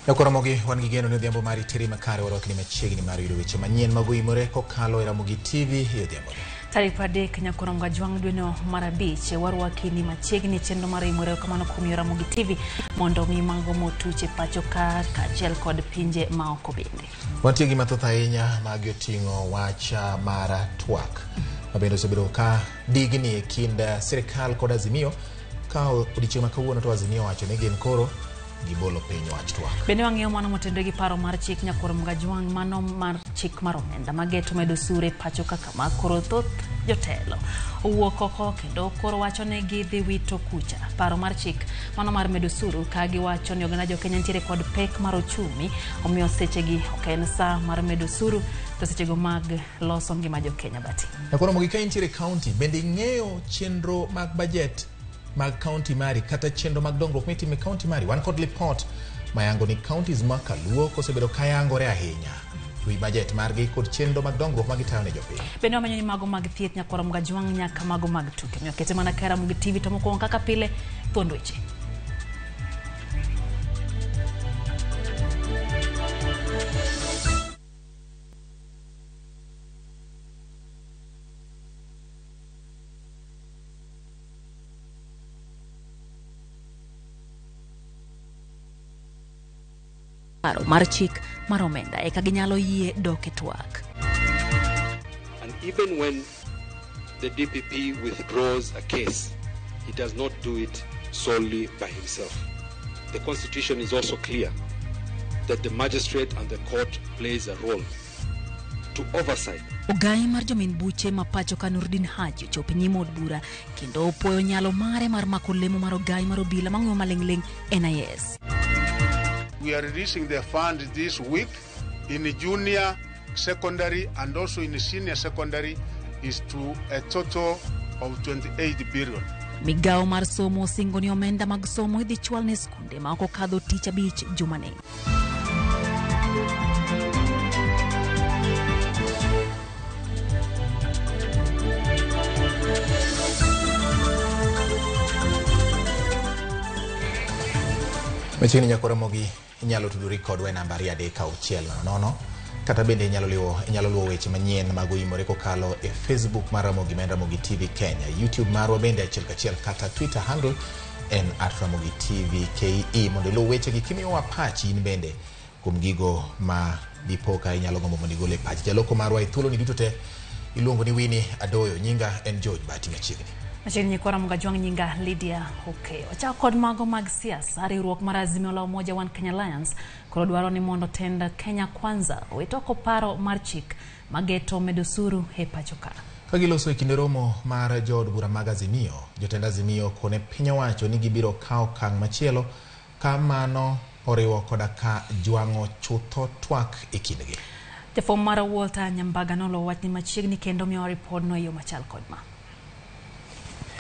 Nyakwar wan gi geno ni odhiambo mari teri makare warwakni machiegni mar yudo weche manyien mag oimore kokalo e Ramogi TV e odhiambo. Tarik 30 Nyakwar Jwang' dweno mar 5 warwaki ni machiegni chenro mar oimore kamano kuom yo Ramogi TV mondo mi mago motuch e pacho ka kaachiel kod pinje maoko bende. Wantie gi mathoth ahinya magi oting'o wach mar twak mabende osebedo ka digni e kind sirikal kod Azimio ka odiochieng' ma kawuono to Azimio owacho ni gin koro gibolo piny wach twak. Bende wang'iyo mano motenore gi paro mar chik Nyakwar Mgajwang' mano mar chik mar omenda mageto medo osuru e pacho kaka ma koro thoth jotelo owuok oko kendo koro wacho ni gidhi wito kucha paro mar chik mano mar medo osuru ka giwacho ni oganda jokenya nitiere kod pek mar ochumi omiyo sechegi ok en saa mar medo osuru to sechego mag loso ngima jokenya bati. Nyakwar Ramogi ka intiere e county bende ing'eyo chenro mag budget mag county mari kata chenro mag dongruok mitimo e county mari. Wan kod lipot mayango ni counties ma kaluo kosebedo kayangore ahinya wi budget margi kod chenro mag dongruok ma gitayo ne jopiny. Bende wamenyo ni mago mag thieth Nyakwar Mgajwang' nyaka mago mag tuke. Omiyo kete mana ka Ramogi TV to mokwongo kaka pile thuond weche. Paro mar chik mar omenda eka ginyalo yie dok e twak. And even when the DPP withdraws a case, he does not do it solely by himself. The Constitution is also clear that the magistrate and the court plays a role to oversight. Ogai mar jomin buche ma pacho ka Nurdin Haji ochopo e nyim od bura kendo opuoyo nyalo mare mar mako lemo mar ogai mar obila mang'weyo maling'ling' NIS. We are releasing the fund this week in junior secondary and also in senior secondary is to a total of 28 billion. Migawo mar somo osingo ni omenda mag somo idhi chwal ne skunde ma ok okadho tich abich jumani. Machiegni Nyakwar Ramogi inyalo tudori kodwa e namba 23600 kata bende inyalo luwo weche manyien mag oimore kokalo e Facebook mar Ramogi ma en Ramogi TV Kenya, YouTube marwa bende achiel kachiel kata Twitter handle en @RamogiTVKE mondo iluw wechegi kimiyowa pachi in bende kuom gigo ma dipo ka inyalo gombo mondo igol e pachi. Jaloko marwa e thuoloni duto te iluongo ni Winnie Adoyo, nyinga en George Bahati machiegni. Machiegni Nyakwar Ramogi Ajwang' nyinga Lydia Okeyo. Wachako kod mago mag siasa. Riwruok mar Azimio la Umoja One Kenya Alliance koro dwaro ni mondo tend Kenya Kwanza owit oko paro mar chik mageto medo osuru e pacho ka. Ka giloso e kinde romo mar jood bura mag Azimio, jotend Azimio kone piny owacho ni gibiro kawo okang' machielo ka mano oriwo koda ka jwang'o chutho twak e kindgi. Jafwambo mar Walter Nyambaga nolowo wachni machiegni kendo miyowa ripodno e yo machal kod ma.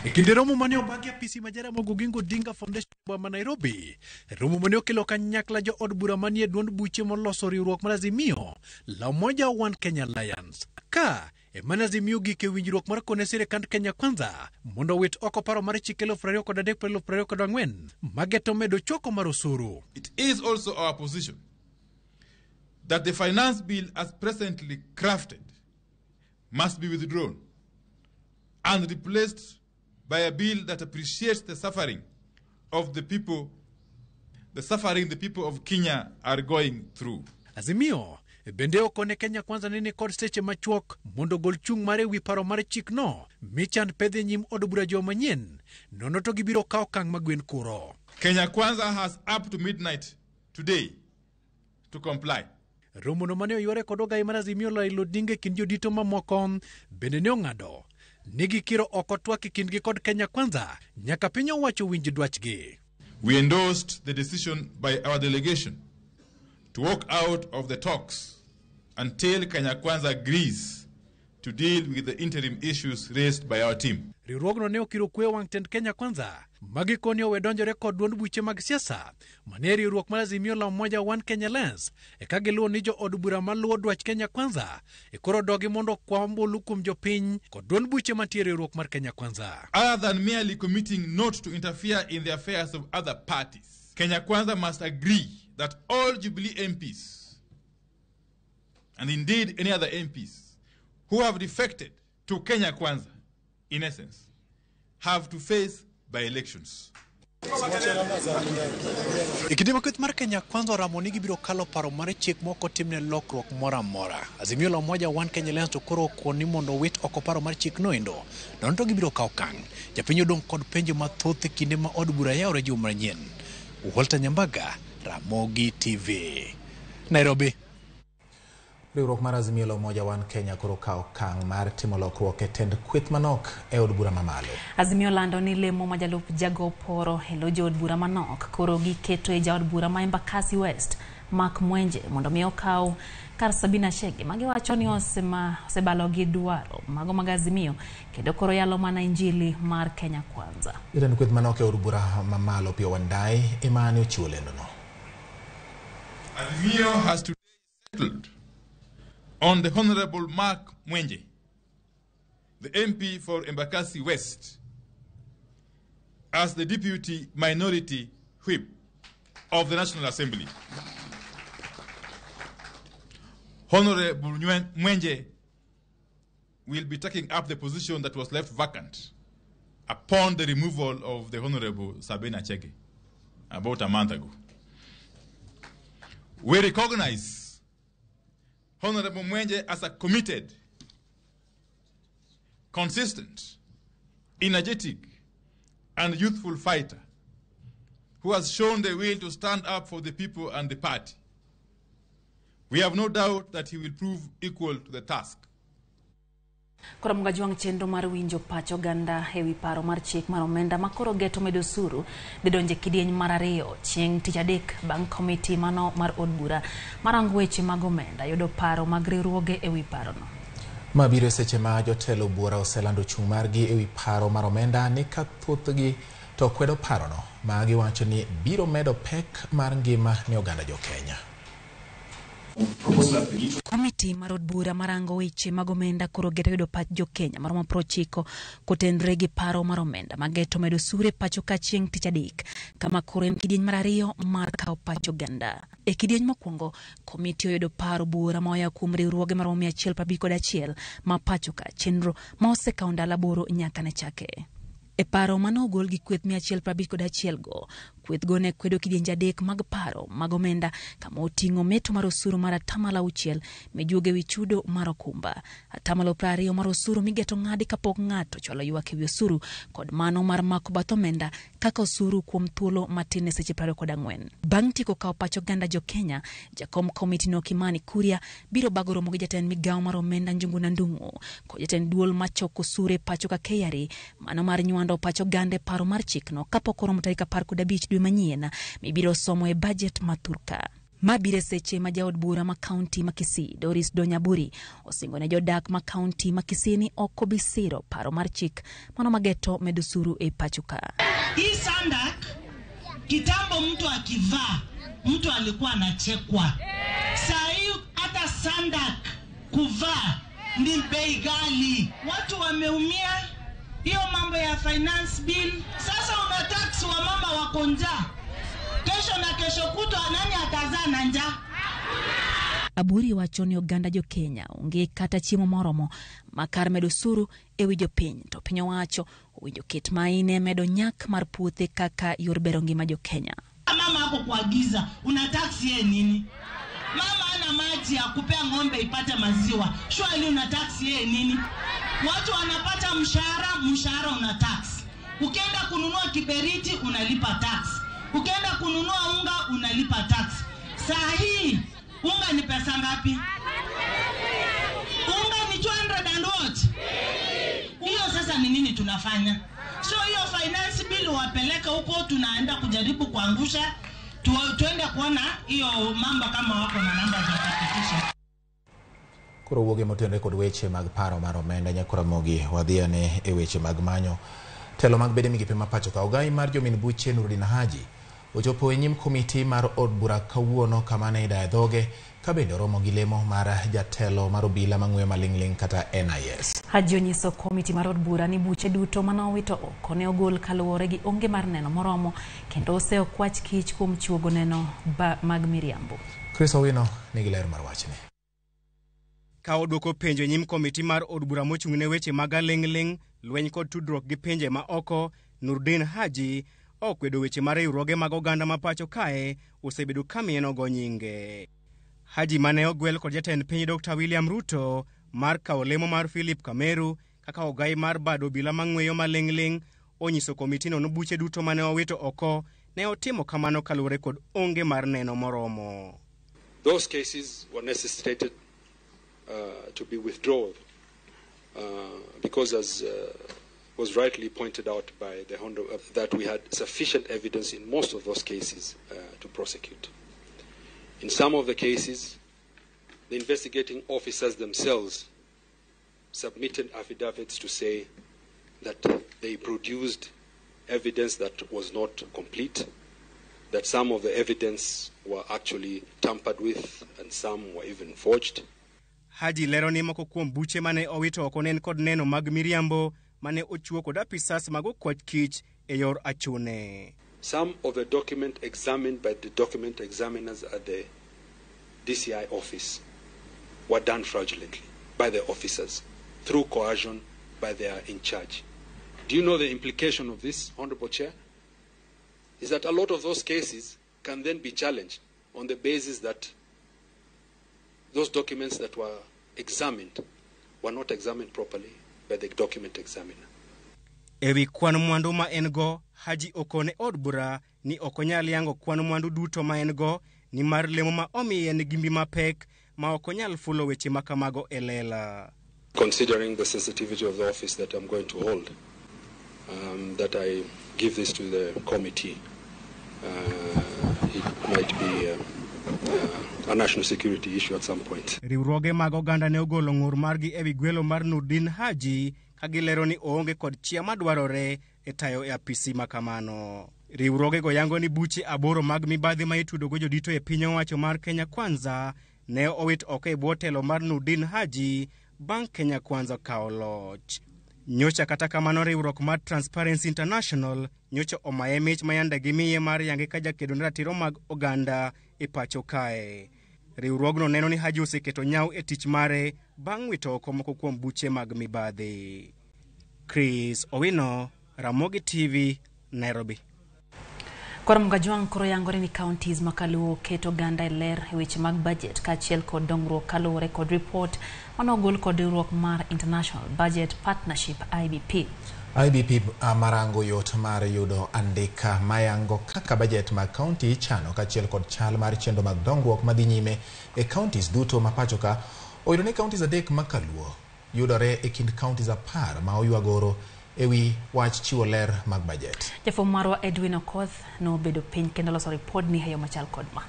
E kinde romo mane obagi apisi ma Jaramogi Oginga Odinga Foundation ma Nairobi, romo mane okelo kanyakla jo od bura manie duond buche moloso riwruok mar Azimio la Umoja One Kenya Alliance. Ka emane Azimio gik e winjruok mar kone sirikand Kenya Kwanza mondo owit oko paro mar chik 2003-2024 mageto medo choko mar osuru. It is also our position that the finance bill as presently crafted must be withdrawn and replaced by a bill that appreciates the suffering of the people, the suffering the people of Kenya are going through. Azimio bende okone Kenya Kwanza nene kod seche machuok mondo ogol chung' mare ewi paro mar chikno michan pedhe nyim od bura joma manyien nono to gibiro kawo okang' magwen kuro. Kenya Kwanza has up to midnight today to comply. Romono mane oyware kod ogai mar Azimio Raila Odinga e kind jodito mamoko bende ne ong'ado ni gikiro oko twak e kindgi kod Kenya Kwanza nyaka piny owacho winj dwachgi. We endorsed the decision by our delegation to walk out of the talks until Kenya Kwanza agrees to deal with the interim issues raised by our team. Riwruogno ne okiro kwe wang' tend Kenya Kwanza magikoni owe donjore kod duond buche mag siasa manie riwruok mar Azimio la Umoja One Kenya Alliance eka giluwo ni jo od bura maluwo dwach Kenya Kwanza e koro dogi mondo okwa ombulu kuom jopiny kod duond buche mantie riwruok mar Kenya Kwanza. Other than merely committing not to interfere in the affairs of other parties. Kenya Kwanza must agree that all Jubilee MPs, and indeed any other MPs, who have defected to Kenya Kwanza, in essence, have to face by-elections. E kinde ma kweth mar Kenya Kwanza oramo ni gibiro kalo paro mar chik mok otimne lokruok moro amora. Azimio la Umoja One Kenya Alliance to koro okon ni mondo owit oko paro mar chik no endo. Nono to gibiro kawo okang'. Japiny odong' kod penjo mathoth e kinde ma od bura yawore juma manyien. Walter Nyambaga, Ramogi TV, Nairobi. Riwruok mar Azimio la Umoja One Kenya koro kawo okang' mar timo lokruok e tend kweth manok e od bura mamalo. Azimio lando ni lemo ma jalup jago poro e lo jood bura manok koro giketo e jaod bura ma Embakasi West Mark Mwenje mondo mi okaw kar Sabina Chege magiwacho ni osebalo gi dwaro mago mag Azimio kendo koro yalo mana injili mar Kenya Kwanza. Jatend kweth manok e od bura mamalo Opiyo Wandayi ema ne ochiwo lendono. Azimio has today settled on the Honorable Mark Mwenje, the MP for Embakasi West, as the Deputy Minority Whip of the National Assembly. Honorable Mwenje will be taking up the position that was left vacant upon the removal of the Honorable Sabina Chege about a month ago. We recognize Honorable Mwenje as a committed, consistent, energetic, and youthful fighter who has shown the will to stand up for the people and the party. We have no doubt that he will prove equal to the task. Koro Mgajwang' chenro mar winjo pach oganda ewi paro mar chik mar omenda ma koro geto medo osuru dhi donjo e kidieny mar ariyo chieng' tich adek bang' komiti mano mar od bura marango weche mag omenda yudo paro mag riwruoge ewi parono. Ma biro e seche ma jotelo buora oselando chung' margi ewi paro mar omenda ni ka thothgi to kwedo parono ma giwacho ni biro medo pek mar ngima ne oganda jo Kenya. Komiti mar od bura marango weche mag omenda koro geto yudo pach jo Kenya maromo 90 kotenore gi paro mar omenda mageto medo osuru e pacho ka chieng' tich adek kama koro en kidieny mar ariyo mar kawo pach oganda. E kidieny mokwongo, komiti oyudo paro buora moa kuom riwruoge maromo 151 ma pacho ka chenro ma osekawo ndalo 8 nyaka ne chake. E paro mane ogol gi kweth 151 go, kweth go ne kwedo kidienje adek mag paro mag omenda kama oting'o meto mar osuru mar 6% mijuogo ewi chudo mar okumba, 20% mar osuru migeto ng'adi kapok ng'ato ochwalo ywak ewi osuru kod mano mar mako bath omenda kaka osuru kuom thuolo matin ne seche 24. Bang' tieko kawo pach oganda jo Kenya, jakom komiti no Kimani Kuria biro bago romo gi jatend migawo mar omenda Njuguna Ndung'u kod jatend duol machoko osuru e pacho ka KRA mano mar nywando pach oganda e paro mar chikno kapok oromo tarik 15 dwe manyien mibiro somo e bajet ma thurka. Ma biro e seche ma jaod bura ma kaunti ma Kisii Doris Donyaburi osingo ne jodak ma kaunti ma Kisii ni ok obi siro paro mar chik mano mageto medo osuru e pacho ka. Hii sandak kitambo mtu akivaa mtu alikuwa anachekwa. Saa hii hata sandak kuvaa ni bei ghali, watu wameumia. Hiyo mambo ya finance bill, sasa una tax wa mama wako njaa, kesho na kesho kutwa nani atazaa na njaa? Aburi wacho ni oganda jo Kenya onge kata chiemo moromo ma kar medo osuru ewi jopiny to piny owacho owinjo ket maine medo nyak mar puothe kaka yor bero ngima jo Kenya. Mama ako kwa giza, una tax yeye nini? Mama ana maji ya kupea ng'ombe ipate maziwa, shwali una tax yeye nini? Watu wanapata mshahara, mshahara una tax. Ukienda kununua kiberiti unalipa tax. Ukienda kununua unga unalipa tax. Saa hii unga ni pesa ngapi? Unga ni 200 and what? Hiyo sasa ni nini tunafanya? So hiyo finance bill wapeleke huko, tunaenda kujaribu kuangusha, tuende kuona hiyo mambo kama wako na namba za kupitisha. Koro wuoge motenore kod weche mag paro mar omenda nyakora Ramogi wadhi ane e weche mag manyo telo mag bede migepe ma pacho ka. Ogai mar jomin buche Nurdin Haji ochopo e nyim komiti mar od bura kawuono kama ne idaye dhoge Ka bende oromo gi lemo mar jatelo mar obila mang'weyo maling'ling' kata NIS. Haji onyiso komiti mar od bura ni buche duto manowito oko ne ogol kaluwore gi onge mar neno moromo kendo oseokwach kich kuom chuogo neno mag miriambo. Chris Owino nigi ler mar wachni. Ka odwoko penjo e nyim komiti mar od bura mochung' ne weche mag aling'ling', lweny kod tudruok gi pinje ma oko, Nurdin Haji okwedo weche mar riwruoge mag oganda ma pacho kae osebedo ka mienogo nyinge. Haji mane ogwel kod jatend piny Dr. William Ruto mar kawo lemo mar Philip Kameru kaka ogai mar bad obila mang'weyo maling'ling' onyiso komitino ni buche duto mane owito oko ne otimo kamano kaluwore kod onge mar neno moromo. Those cases were necessitated to be withdrawn because, as was rightly pointed out by the Honorable, that we had sufficient evidence in most of those cases to prosecute. In some of the cases, the investigating officers themselves submitted affidavits to say that they produced evidence that was not complete, that some of the evidence were actually tampered with and some were even forged. Haji lero ni moko kuom buche mane owito oko ne en kod neno mag miriambo mane ochuo kod apisas mag okwach kich e yor achune. Some of the document examined by the document examiners at the DCI office were done fraudulently by the officers through coercion by their in charge. Do you know the implication of this, Honorable Chair? Is that a lot of those cases can then be challenged on the basis that those documents that were examined were not examined properly by the document examiner. Ewi kwan mwandu ma en go, Haji okone od bura ni ok onyal yango kwan mwandu duto ma en go nimar lemo ma omiye nigi mbi mapek ma ok onyal fulo weche ma kamago e lela. Considering the sensitivity of the office that I'm going to hold, that I give this to the committee, it might be a national security issue at some point. Riwruoge mag oganda ne ogolo ng'ur margi ewi gwelo mar Nurdin Haji ka gilero ni oonge kod chia madwarore e tayo e apisi ma kamano. Riwruogego yango ni buche 8 mag mibadhi ma itudogo jodito e piny owacho mar Kenya Kwanza ne owit oko e bwo telo mar Nurdin Haji bang' Kenya Kwanza kawo loch. Nyocha kata kamano riwruok mar Transparency International nyocha omaye mich ma yande gimiye mar yange ka jakedo ne ratiro mag oganda e pacho kae. Riwruogno neno ni Haji oseketo nyau e tich mare bang' wito oko moko kuom buche mag mibadhi. Chris Owino, Ramogi TV, Nairobi. Koro Mgajwang' koro yangore ni counties makaluo keto oganda e ler e weche mag budget kaachiel kod dongruok kaluwore kod report manogol kod riwruok mar International Budget Partnership IBP. IBP marango yot mar yudo andika mayango kaka budget mag county ichano kaachiel kod chal mar chenro mag dongruok madhi nyime e counties duto ma pacho ka oyudo ni counties 3 makaluo yudore e kind counties 10 ma oywagoro ewi wach chiwo ler mag budget. Jafwambo marwa Edwin Okoth nobedo piny kendo loso ripod ni e yo machal kod ma.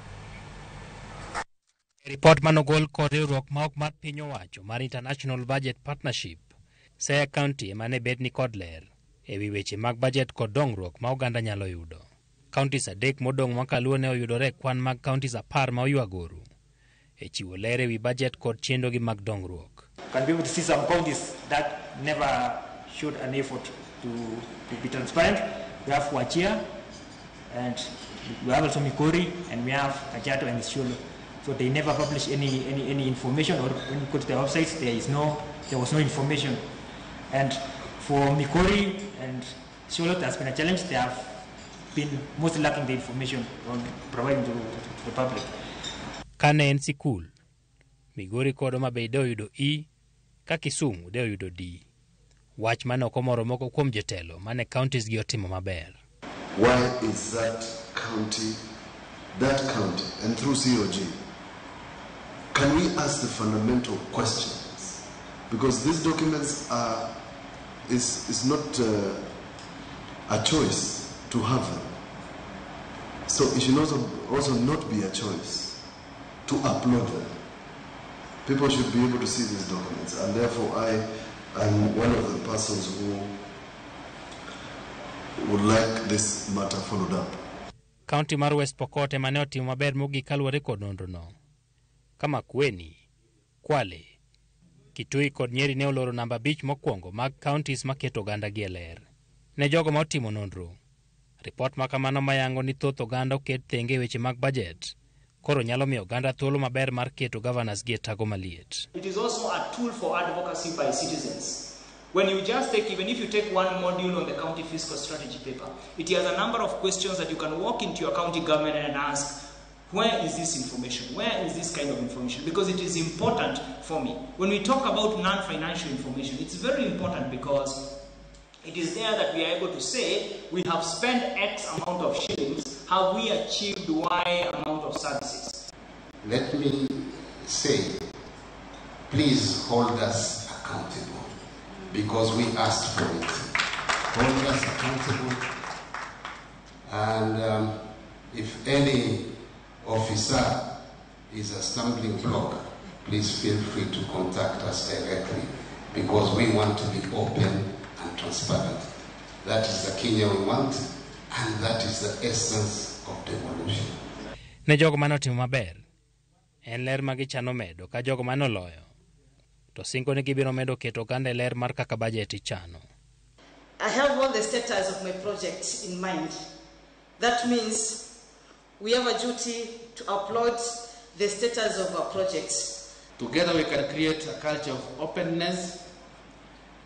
Ripot manogol kod riwruok ma ok mar piny owacho mar International Budget Partnership, Siaya County ema ne bet ni kod ler ewi weche mag budget kod dongruok ma oganda nyalo yudo. Counties 3 modong' makaluo ne oyudore e kwan mag counties 10 ma oywagoro e chiwo ler ewi budget kod chenrogi mag dongruok. Can be able to see some counties that never showed an effort to be transparent. We have Wajir, and we have also Migori, and we have Kajiado and Isiolo. So they never publish any information, or when you go to their websites, there was no information. And for Migori and Isiolo, there has been a challenge. They have been mostly lacking the information on providing to the public. Kane en sikul, Migori kod Homa Bay de oyudo E, ka Kisumu de oyudo D. Wach mane ok omoro moko kuom jotelo mane counties gi otimo maber. Why is that county, and through COG, can we ask the fundamental questions? Because these documents are, is not a choice to have them. So it should also not be a choice to upload them. People should be able to see these documents, and therefore I am one of the persons who would like this matter followed up. County mar West Pokot ema ne otimo maber mogik kaluwore kod nonrono. Ka Makueni, Kwale, Kitui kod Nyeri ne oloro namba 5 mokwongo mag counties maketo oganda gi e ler. Ne jogo ma otimo nonro, ripot ma kamano mayango ni thoth oganda oket thenge e weche mag bajet koro nyalo miyo oganda thuolo maber mar keto governors gi e tago maliet. It is also a tool for advocacy by citizens. When you just take, even if you take one module on the county fiscal strategy paper, it has a number of questions that you can walk into your county government and ask, where is this information? Where is this kind of information? Because it is important for me. When we talk about non-financial information, it's very important because it is there that we are able to say, we have spent X amount of shillings, have we achieved Y amount of services? Let me say, please hold us accountable, because we asked for it. Hold us accountable, and if any officer is a stumbling block, please feel free to contact us directly, because we want to be open and transparent. That is the Kenya we want, and that is the essence of devolution. Ne jogo mane otimo maber, en ler ma gichano medo ka jogo mane oloyo to singo ni gibiro medo keto oganda e ler mar kaka bajet ichano. I have all the status of my project in mind. That means we have a duty to upload the status of our projects. Together we can create a culture of openness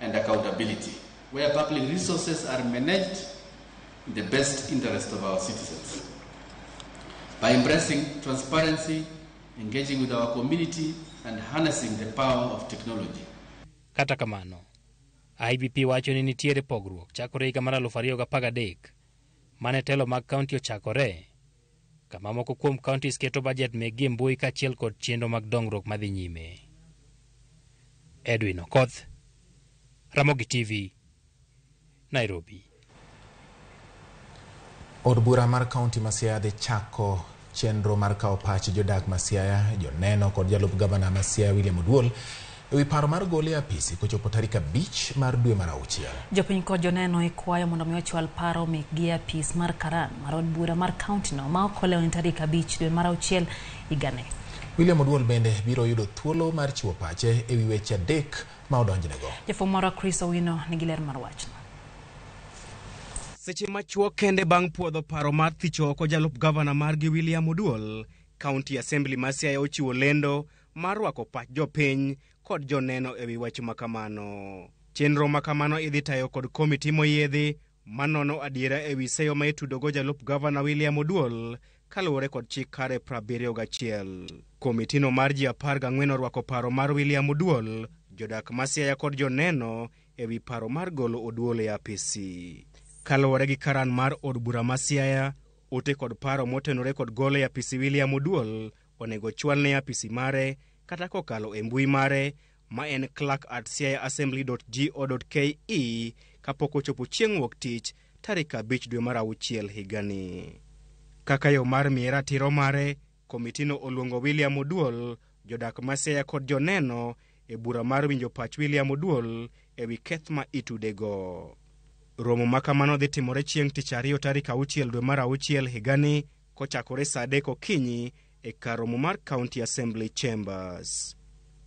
and accountability, where public resources are managed in the best interest of our citizens. By embracing transparency, engaging with our community, and harnessing the power of technology. Kata kamano, IBP wacho ni nitiere pogruok chakore higa mar 2013 mane telo mag kaunti ochakore, kama moko kuom counties keto bajet mekgi e mbui kaachiel kod chenro mag dongruok madhi nyime. Edwin Okoth, Ramogi TV, Nairobi. Od bura mar kaunti ma Siaya dhi chako chenro mar kawo pach jodak ma Siaya, joneno kod jalup gavana ma Siaya William Oduol ewi paro mar gole e apisi kochopo tarik 5 mar dwe mar 6. Jopiny kod joneno ikwayo mondo mi ochwal paro mekgi e apis mar Karan mar od bura mar kaunti no ma ok olewo ni tarik 5 dwe mar 6 higani. William Oduol bende biro yudo thuolo mar chiwo pache ewi weche 3 ma odonjnego. Jafwambo marwa Chris Owino nigi ler mar wachno. Seche machuok kende bang' puodho paro mar thicho oko jalup gavana margi William Oduol, County Assembly ma Siaya ochiwo lendo mar rwako pach jopiny kod joneno ewi wach makamano. Chenro makamano idhi tayo kod komiti moyiedhi manono adiera ewi seyo ma itudogo jalup gavana William Oduol kaluwore kod chik kare 71. Komitino mar ji 14 orwako paro mar William Oduol, jodak ma Siaya kod joneno ewi paro mar golo Oduol e apisi. Kaluwore gi karan mar od bura ma Siaya, ote kod paro motenore kod golo e apisi William Oduol onego chwal ne apisi mare kata kokalo e mbui mare ma en clerk@siayaassembly.go.ke kapok ochopo chieng' wuok tich tarik 5 dwe mar 6 higani. Kaka yo mar miye ratiro mare, komitino oluongo William Oduol, jodak ma Siaya kod joneno e bura mar winjo pach William Oduol ewi keth ma itudego. Romo ma kamano dhi timore chieng' tich ariyo tarik 6 dwe mar 6 higani kochakore saa 3 okinyi e kar romo mar County Assembly Chambers.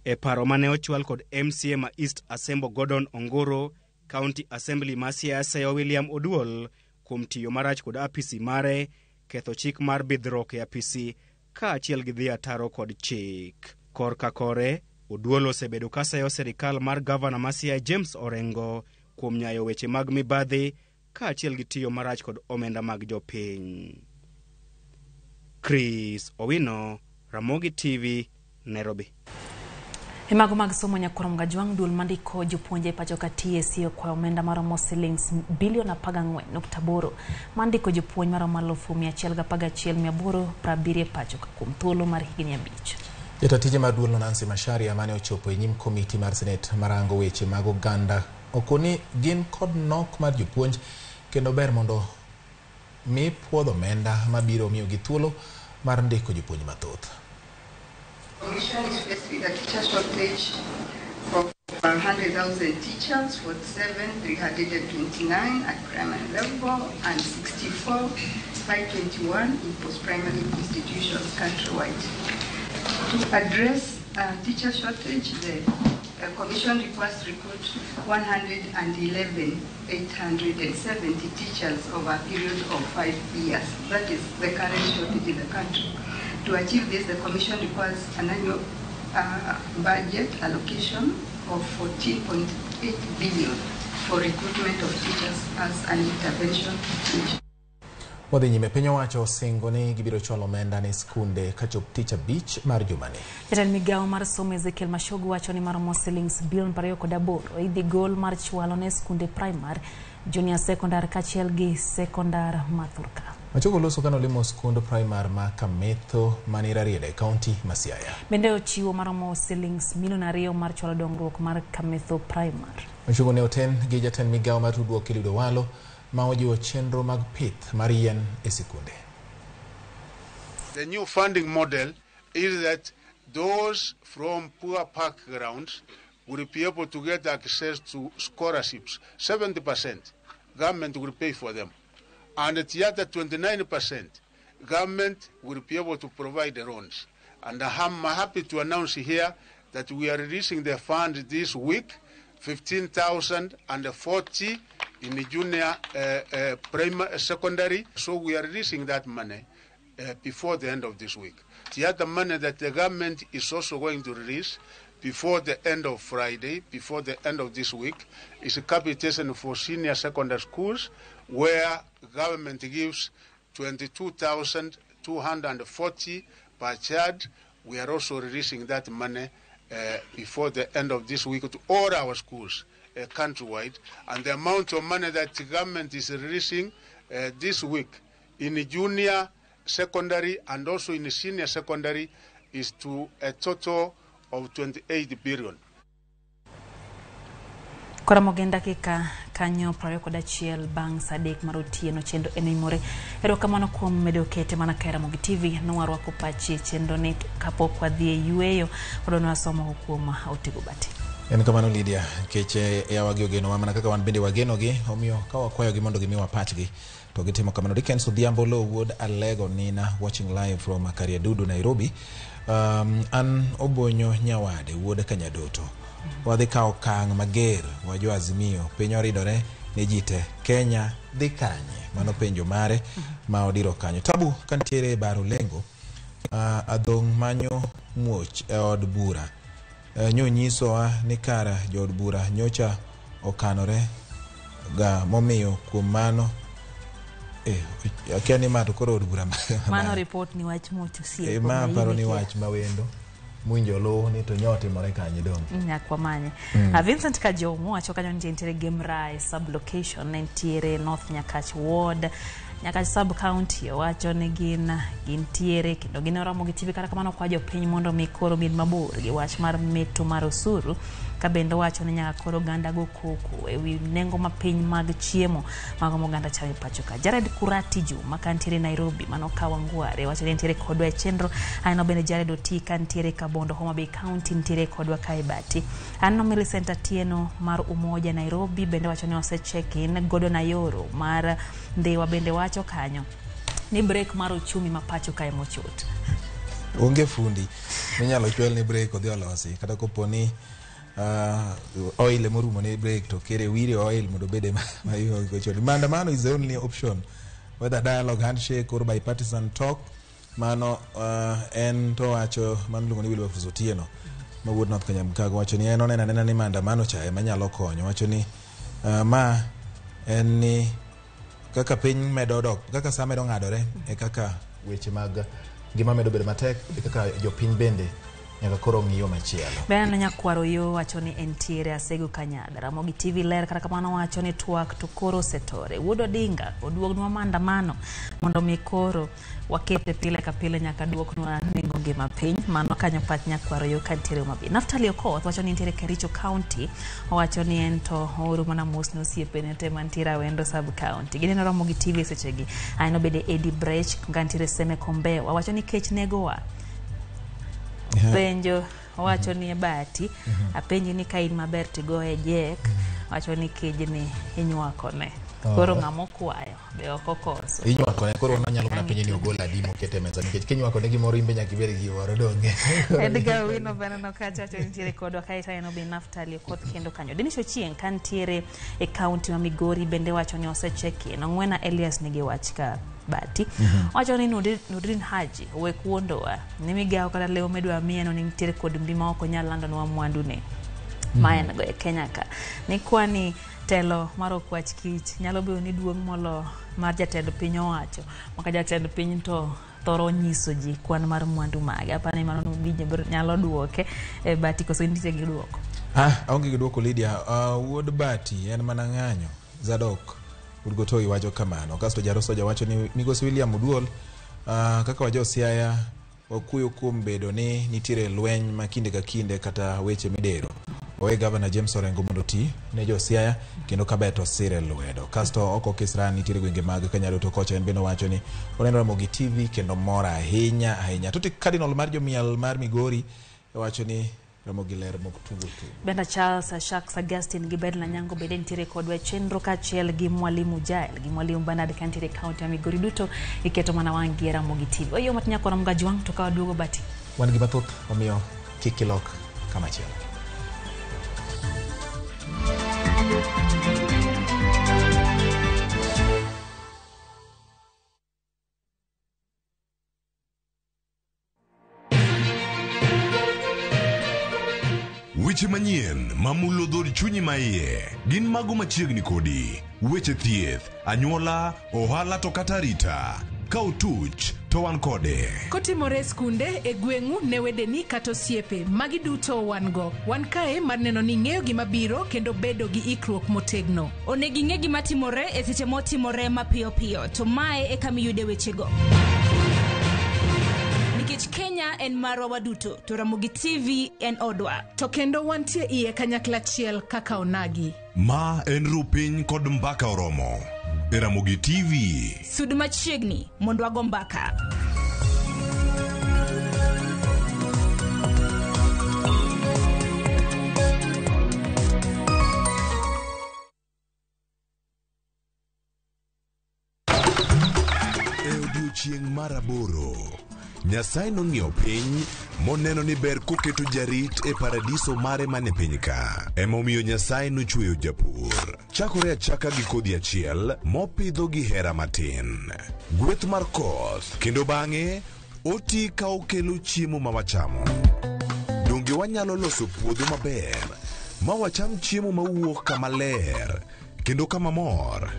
E paro mane ochwal kod MCA ma East Asembo Gordon Ongoro, County Assembly ma Siaya seyo William Oduol kuom tiyo marach kod apisi mare, ketho chik mar bidhruok e apisi kaachiel gi dhi ataro kod chik. Korka kore, Oduol osebedo ka seyo sirikal mar gavana ma Siaya James Orengo kuom nyayo weche mag mibadhi kaachiel gi tiyo marach kod omenda mag jopiny. Chris Owino, Ramogi TV, Nairobi. E mago mag somo nyakwar Mgajwang' duol mandiko jopuonje pacho ka TSC okwayo omenda maromo silings bilion 14.8 mandiko jopuonj maromo 111,870 pacho ka kuom thuolo mar higni 5. Jata tije mar duolno Nancy Macharia mane ochopo e nyim komiti mar Senate marango weche mag oganda okoni gin kod nok mar jopuonj kendo ber mondo mi puodho omenda mabiro miyogi thuolo mar ndiko jopuonj mathoth. Commission is faced with a teacher shortage of 100,000 teachers, 47,329 at primary level and 64,521 in post-primary institutions countrywide. To address teacher shortage, the Commission requires to recruit 111,870 teachers over a period of 5 years. That is the current shortage in the country. To achieve this, the Commission requires an annual budget allocation of 14.8 billion for recruitment of teachers as an intervention measure. Wadhi nyime, piny owacho osingo ni gibiro chwalo omenda ne skunde kachop tich abich mar jumani. Jatend migawo mar somo Ezekiel Machogu wacho ni maromo silings bilion 28 idhi gol mar chwalo ne skunde primar, junior secondar kaachiel gi sekondar ma thurka. Machogu loso kanolimo skund primar ma Kametho mani Rarieda e kaunti ma Siaya. Bende ochiwo maromo silings milion 2 mar chwalo dongruok mar Kametho primar. Machogu ne oten gi jatend migawo mar tudruok Eliud Owalo ma ojiwo chenro mag pith mar yien e sikunde. The new funding model is that those from poor backgrounds will be able to get access to scholarships. 70% government will pay for them. And the other 29% government will be able to provide the loans. And I'm happy to announce here that we are releasing the fund this week, 15,040 in the junior primary, secondary. So we are releasing that money before the end of this week. The other money that the government is also going to release before the end of Friday, before the end of this week, is a capitation for senior secondary schools, where government gives 22,240 per child. We are also releasing that money before the end of this week to all our schools countrywide. And the amount of money that the government is releasing this week in junior secondary and also in senior secondary is to a total of 28 billion. Koro gen dakika kanyo 21 bang' saa 3 mar otieno chenro en imore. Erokamano kuom medo kete mana ka Ramogi TV nowarwako pachi chenro ni kapok wadhi e yueyo wadwa wasomo kuom Otigo Bati. En kamano Lydia, nikech yawagi ogenowa mana kaka wan bende wagenogi, omiyo ka wakwayogi mondo gimiwa pachgi to gitimo kamano. Dickens Odhiambo Lo wuod Alego Nina watching live from Kariadudu, Nairobi. An Obonyo Nyawade wuod Kanyadoto. Wadhi kawo okang' mager wa jo Azimio, piny oridore ne ji te. Kenya dhi kanye? Mano penjo mare ma odiro kanyo. Tabu kantiere e bar Olengo, adhong' manyo muoch e od bura. Nyonyisowa ni kara jood bura nyocha okanore ga momiyo kuom mano akia ni ma to koro od bura mano report ni wach muoch osiepo ma paro ni wach mawendo mwinjo luw ni to nyotimore kanye dong nyaka wamanye. Vincent Kajomo wacho kanyo ni nitiere Gemrai sub location nitiere North Nyakach ward Nyakach sub county wacho ni gin gintiere kendo gin Ramogi TV kata kamano kwa jopiny mondo mi koro bed mabor gi wach mar meto mar osuru ka bende wacho ni nyaka koro oganda go koko ewi nengo mapiny mag chiemo mago moganda chamo e pacho ka. Jared Kurati Juma kantiere Nairobi mano Kawangware wacho ni nitiere kodwa e chenro. Aneno bende Jared Oti kantiere Kabondo Homa Bay County nitiere kodwa kae Bati. Aneno Millicent Atieno mar Umoja Nairobi bende wacho ni ose check in. Gordon Ayoro mar Ndhiwa bende wacho kanyo ni break mar uchumi ma pacho kae mochot. Onge fundi minyalo chwel ni break odhi olosi kata kopo ni oil morumo ni break to kere wire oil mondo obede mayuogochoni. Maandamano is the only option, whether dialogue, handshake or bipartisan talk. Mano en to wacho mano iluongo ni Wilberforce Otieno mawuod North Kenya Mkago wacho ni en oneno anena ni maandamano cha ema nyalo konyo. Wacho ni ma en ni kaka piny medo dok, kaka saa medo ng'adore e kaka weche mag ngima medo bedo matek e kaka jopiny bende nyaka koro ng'iyo machielo. Bende nyakwaro yo wacho ni entiere Asego Kanyada. Ramogi TV ler kata kamano wacho ni twak to koro osetore. Wuod Odinga oduognwa maandamano mondo mi koro wakete pile ka pile nyaka duoknwa nengo ngima piny. Mano kanyo pach nyakwaro yo kantiere Homa Bay. Naftali Okoth wacho ni entiere Kericho County. Owacho ni en to ooro mana mos ne osiepene te mantiere Awendo sub county. Gineno Ramogi TV sechegi. Aneno bende Eddie Brech kantiere Seme Kombewa wacho ni kech negowa. Penjo owacho ni e Bati apenji ni ka in maber tigoye jek wacho ni kejni inywako ne. Koro ng'ama okwayo be ok okoso. Inywako ne koro wan nyalo mana penjo ni ogol adi mokete e mesa nikech kinywako ne gimoro in be nyaka ibed gi gimoro donge. Edgar Owino be aneno kacha wacho ni nitiere kodwa kaeto aneno be Naftali Okoth kendo kanyo. Dennis Ochieng ka nitiere e kaunti ma Migori bende wacho ni osecheki. Nong'wena Elias nigi wach ka Bati. Wacho ni Nurdin Haji owek wuondowa ni migawo kata lewo midwa miye no ni nitiere kod mbi ma ok onyal landonwa mwandune ma en go e Kenya ka. Ni kwani telo mar okwach kich nyalo bedo ni duong' molo mar jatend piny owacho maka jatend piny to thoro nyiso ji kwan mar mwandu mage. Apani mano nyalo duoke e Bati koso intie gi duoko? Aonge gi duoko Lydia. Wuod Bati en mana ng'anyo. Zadok Urgotoi wacho kamano. Kasto Jaro Soja wacho ni Migosi William Oduol kaka wajo Siaya wakuyo kuom bedo ni nitiere lweny ma kinde ka kinde kata weche midero. Owe Governor James Orengo mondo oti ne jo Siaya kendo kaber to sire lwedo. Kasto oko Kisra nitiere gwenge mag Kanyado to kocha en bende owacho ni oneno Ramogi TV kendo mor ahinya ahinya. Tuti Cardinal mar jomiel mar Migori owacho ni Ramogi ler mok tugo tugo. Benda Charles Shaks Augustine gi Bedna Nyango bende nitiere kodwa e chenro kaachiel gi Mwalimu Jael gi Mwalimu Bernard ka nitiere e kaunti ma Migori duto iketo mana wang' gi Ramogi TV. Wayo matin nyakora Mgajwang' to ka waduogo Bati. Wan gi mathoth omiyo kik ilok kamachielo. Weche manyien mamulo dhood chunyi maiye gin mago machiegni kodi. Weche thieth, anyuola, ohala to kata arita. Ka otuch to wan kode. Kotimore e skunde, e gweng'u, ne wedeni kata osiepe, magi duto wan go. Wan kae mar neno ni ing'eyo gima biro kendo bedo gi ikruok motegno. Onego ing'e gima timore e seche motimore mapiyo piyo, to mae e kama iyude wechego. Nikech Kenya en marwa waduto, to Ramogi TV en odwa. To kendo wantie iye kanyakla achiel kaka onagi. Ma en rupiny kod mbaka oromo. E Ramogi TV. Sud machiegni mondo wago mbaka. E odiechieng' mar aboro, Nyasaye nong'iyo piny moneno ni ber koketo jarit e paradiso mare mane piny ka. Emomiyo Nyasaye nochweyo japur. Chakore achaka gi kodhi achiel mopidho gi hera matin. Gweth mar koth kendo bang'e oti ka okelo chiemo ma wachamo. Donge wanyalo loso puodho maber ma wacham chiemo mawuok kama ler kendo kama mor?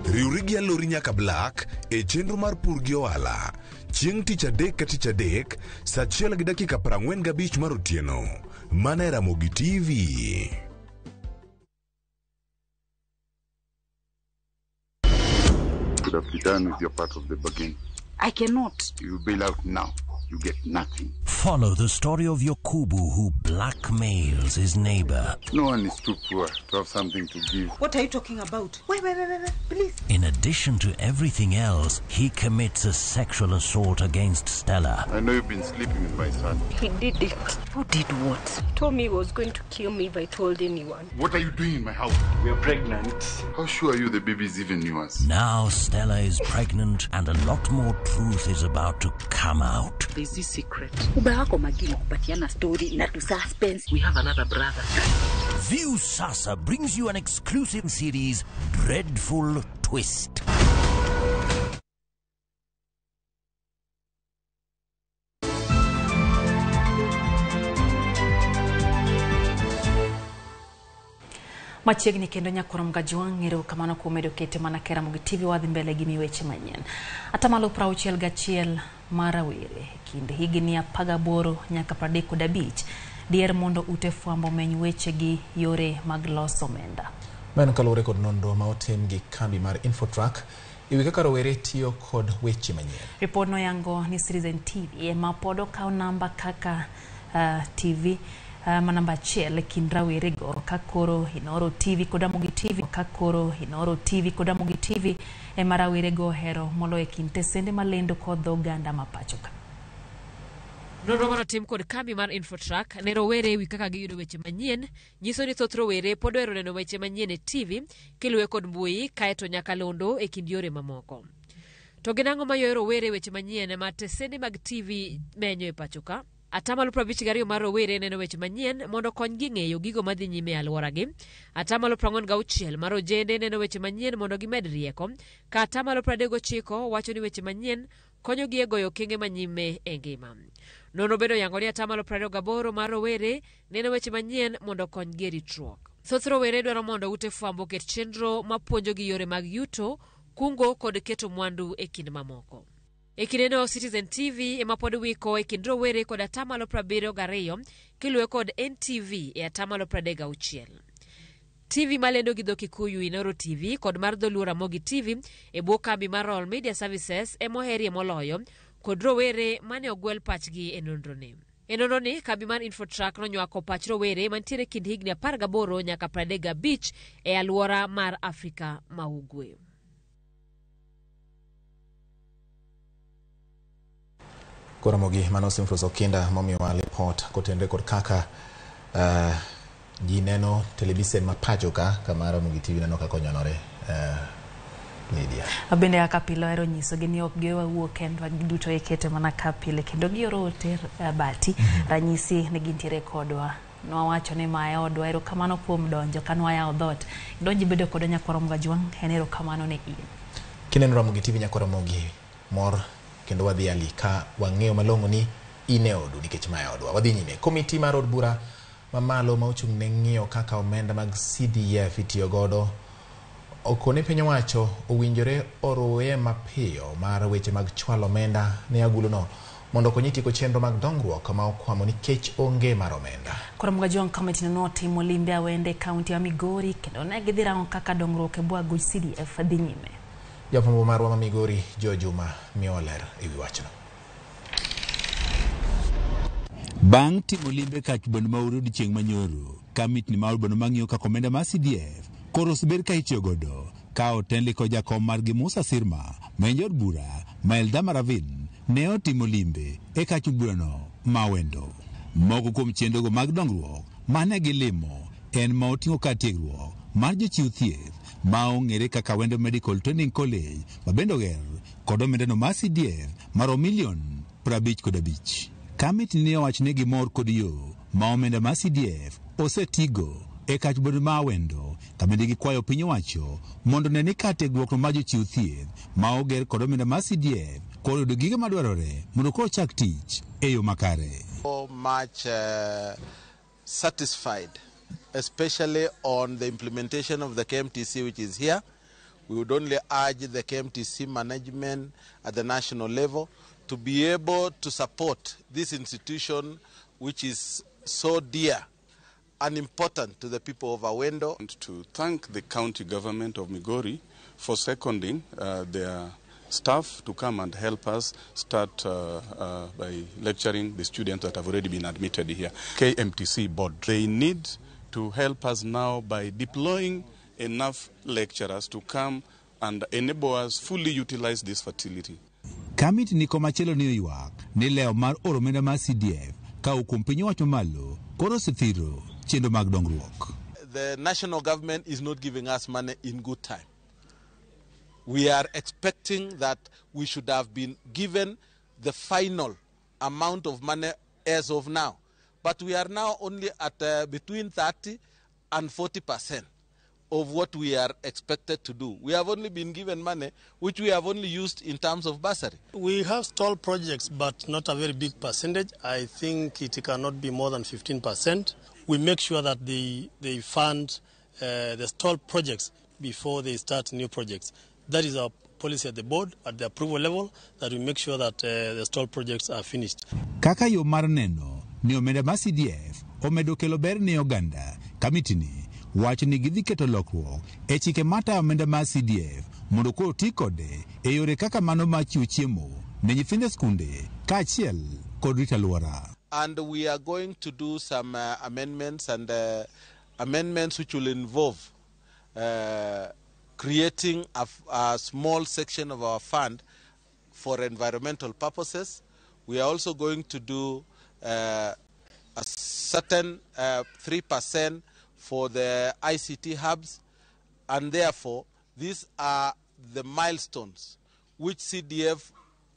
Riwri gi Alori nyaka Black e chenro mar pur gi ohala chieng' tich adek ka tich adek saa 1:45 mar otieno mana e Ramogi TV. Could have be done with your part of the bargain. I cannot. You bail out now. You get nothing. Follow the story of Yokubu who blackmails his neighbor. No one is too poor to have something to give. What are you talking about? Wait, wait, wait, wait, wait, please. In addition to everything else, he commits a sexual assault against Stella. I know you've been sleeping with my son. He did it. Who did what? He told me he was going to kill me if I told anyone. What are you doing in my house? We are pregnant. How sure are you the baby is even yours? Now Stella is pregnant and a lot more truth is about to come out. There's this secret. Uba wako makini kupatiana story na tu suspense. We have another brother. View Sasa brings you an exclusive series, Dreadful Twist. Machiegni kendo nyakwar Mgajwang' erokamano kuom medo kete mana ke Ramogi TV wadhi mbele gi weche manyien. Atamalo 61 mar rawere kind higni 18 nyaka 35 dier mondo ute fwambo omeny weche gi yore mag loso omenda. Mano kaluwore kod nonro ma otim gi kambi mar Infotrack ewi kaka rowere tiyo kod weche manyien. Ripod noyango ni Citizen TV ema pod okawo namba kaka TV ma namba achiel e kind rawerego ka koro Inoro TV kod Ramogi TV ka koro Inoro TV kod Ramogi TV ema rawerego ohero moloyo e kind tesende malendo kod dho oganda ma pacho ka. Nonro manotim kod kambi mar Infotrack ne rowere ewi kaka giyudo weche manyien nyiso ni thoth rowere pod ohero neno weche manyien e TV kiluwe kod mbui kaeto nyakalondo e kind yore mamoko. To gin ang'o mayoyo rowere weche manyien ma tesende mag TV menyo e pacho ka? Atamalo 52 mar rowere neno weche manyien mondo okonygi ng'eyo gigo madhi nyime e alworagi. Atamalo 46 mar ojende neno weche manyien mondo gimed rieko, ka atamalo 39 wacho ni weche manyien konyogi e goyo okenge manyime e ngima. Nonro bende oyango ni atamalo 28 mar rowere neno weche manyien mondo okonygi e ritruok. Thoth rowere dwaro mondo ute fwambo oket chenro mapuonjogi yore mag yuto, kungo kod keto mwandu e kind mamoko. E kindeno Citizen TV ema pod wiko e kind rowere kod atamalo 72 kiluwe kod NTV e atamalo 36. TV malendo gi dho Kikuyu Inoro TV kod mar Dholuo Ramogi TV e bwo kambi mar Royal Media Services ema oherie moloyo kod rowere mane ogwel pachgi e nonroni. E nonroni, kambi mar Infotrack nonywako pach rowere mantiere kind higni 18 nyaka 35 e alwora mar Afrika ma Ugwe. Koro mogi mano Simfros Okinda momiyowa lipot kotenore kod kaka ji neno televisen ma pacho ka kama Ramogi TV neno kaka onyonore Lydia. Bende kaka pile ohero nyisogi ni ok giwewa wuo kendwa giduto ikete mana ka pile kendo gioro ote bati ranyisi ni gintiere kodwa nwawacho ni mae odwa erokamano kuom donjo ka nwayawo dhoot idonji bedo kodwa nyakwar Mgajwang' en erokamano ne in. Kineno Ramogi TV nyakwar Ramogi mor kendo wadhi ali ka wang'eyo malong'o ni in e odu nikech mae odwa. Wadhi nyime. Komiti mar od bura mamalo ma ochung' ne ng'iyo kaka omenda mag CDF itiyo godo okone piny owacho owinjore oruwe mapiyo mar weche mag chwalo omenda ne aguluno mondo okonyi tieko chenro mag dongruok ma okwamo nikech onge mar omenda. Koro Mgajwang' komiti no notimo limbe awende e kaunti ya Migori kendo ne gidhi rango kaka dongruok e bwo aguch CDF dhi nyime. Jafwambo marwa ma Migori Joe Juma miyowa ler ewi wachno. Bang' timo limbe kach bondo ma Uru odiechieng' manyoro, kamitni mar od bondo mang'iyo kaka omenda mar CDF koro osebed ka itiyo godo ka otenli kod jakom margi Musa Sirma ma en jaod bura ma Eldama Ravine ne otimo limbe e kach burano ma Awendo. Moko kuom chenrogo mag dongruok mane gilimo en ma oting'o kar tiegruok mar jochiw thieth ma ong'ere kaka Awendo Medical Training College ma bende oger kod omendano mar CDF maromo milion 55. Kamiti ne owacho ni gimor kod yo ma omenda mar CDF osetigo e kach bondo ma Awendo kabende gikwayo piny owacho mondo ne ni kar tiegruok no mar jochiw thieth ma oger kod omenda mar CDF koro yudo gige madwarore mondo koro chak tich e yo makare. So much satisfied, especially on the implementation of the KMTC, which is here. We would only urge the KMTC management at the national level to be able to support this institution, which is so dear and important to the people of Awendo. And to thank the county government of Migori for seconding their staff to come and help us start by lecturing the students that have already been admitted here. KMTC board, they need to help us now by deploying enough lecturers to come and enable us fully utilize this facility. Kamiti ni komachielo ni oywak ni lewo mar oro omenda mar CDF ka kuom piny owacho malo koro osethiro chenro mag dongruok. The national government is not giving us money in good time. We are expecting that we should have been given the final amount of money as of now. But we are now only at between 30 and 40% of what we are expected to do. We have only been given money, which we have only used in terms of bursary. We have stalled projects, but not a very big percentage. I think it cannot be more than 15%. We make sure that they fund the stalled projects before they start new projects. That is our policy at the board, at the approval level, that we make sure that the stalled projects are finished. Kaka yo mar neno ni omenda mar CDF omedo kelo ber ne oganda, kamiti ni wacho ni gidhi keto lokruok e chike matayo omenda mar CDF mondo koro ti kode e yore kaka mano mar chiwo chiemo ne nyithindo e skunde kaachiel kod rito alwora. And we are going to do some amendments and amendments which will involve creating a small section of our fund for environmental purposes. We are also going to do a certain 3% for the ICT hubs, and therefore these are the milestones which CDF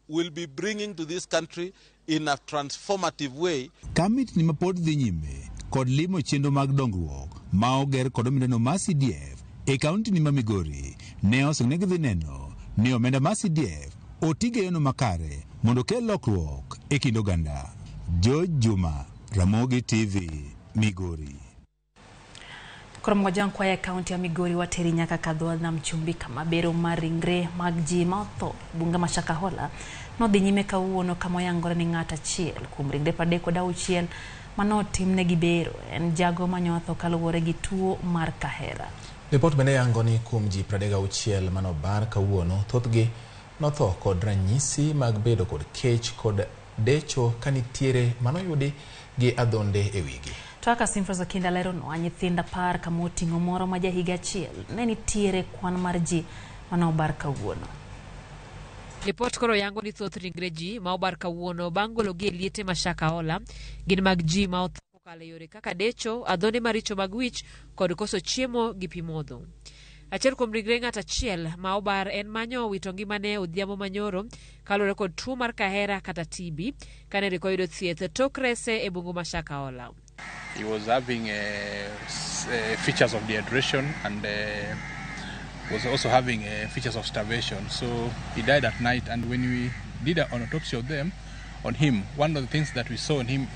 will be bringing to this country in a transformative way. Kamit ni mapod dhi nyime kod limo chenro mag dongruok ma oger kod omendano mar CDF e kaunti ni ma Migori ne osingne gidhi neno ni omenda mar CDF oti e yono makare mondo okel lokruok e kind oganda. George Juma, Ramogi TV, Migori. Koro mojang kwaya e kaunti ya Migori wateri nyaka kadho nam chumbi kama bero mar ringre mag ji ma otho bunge ma Shakahola nodhi nyime kawuono kama oyangore ni ng'at achiel kuom ringre 36 manotimnegi bero en jago manyotho kaluwore gi tuo mar kahera. Ripot bende yango ni kuom ji 36 manobar kawuono, thothgi notho kod ranyisi mag bedo kod kech kod decho ka nitiere manoyudi gi adhonde e wigi. To kaka Simfros Okinda leronwa, nyithindo 10 kama oting'o moro ma jahiga achiel ne nitiere kwan mar ji manobar kawuono. Ripot koro yango ni thoth ringre ji ma obar kawuono bang' gologi e liete ma Shakahola gin mag ji ma otho kokalo e yore kaka decho, adhonde maricho mag wich kod koso chiemo gi pi modho. Achiel kuom ringre ng'at achiel ma obar en manyo owito ngimane odhiambo manyoro kaluwore kod tuo mar kahera kata TB kane rik oyudo thieth tok rese e bungu ma Shakahola. He was having features of dehydration and was also having features of starvation. So he died at night, and when we did an autopsy of them, on him, one of the things that we saw on him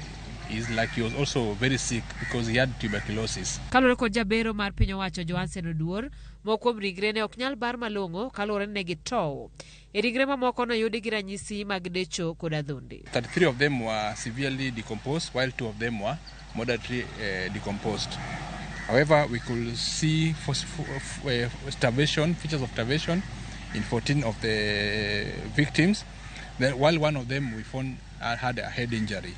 is like he was also very sick because he had tuberculosis. Kaluwore kod jabero mar piny owacho Johansen Oduor, moko kuom ringre ne ok nyal bar malong'o kaluwore ni ne gitow. E ringre mamoko noyudi gi ranyisi mag decho kod adhonde. 33 of them were severely decomposed, while 2 of them were moderately decomposed. However, we could see starvation, features of starvation in 14 of the victims, then, while one of them we found had a head injury.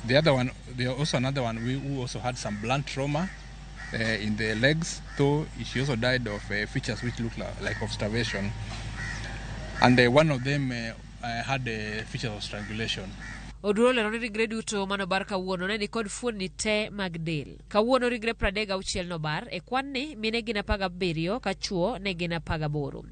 The other one, there also another one who also had some blunt trauma in the legs, though she also died of features which looked like of starvation. And one of them had features of strangulation. Oduor olero ni ringre duto manobar kawuono ne nikod fuonni te mag del. Kawuono ringre 36 nobar, e kwan ni mine gin 17 ka chuo ne gin 18.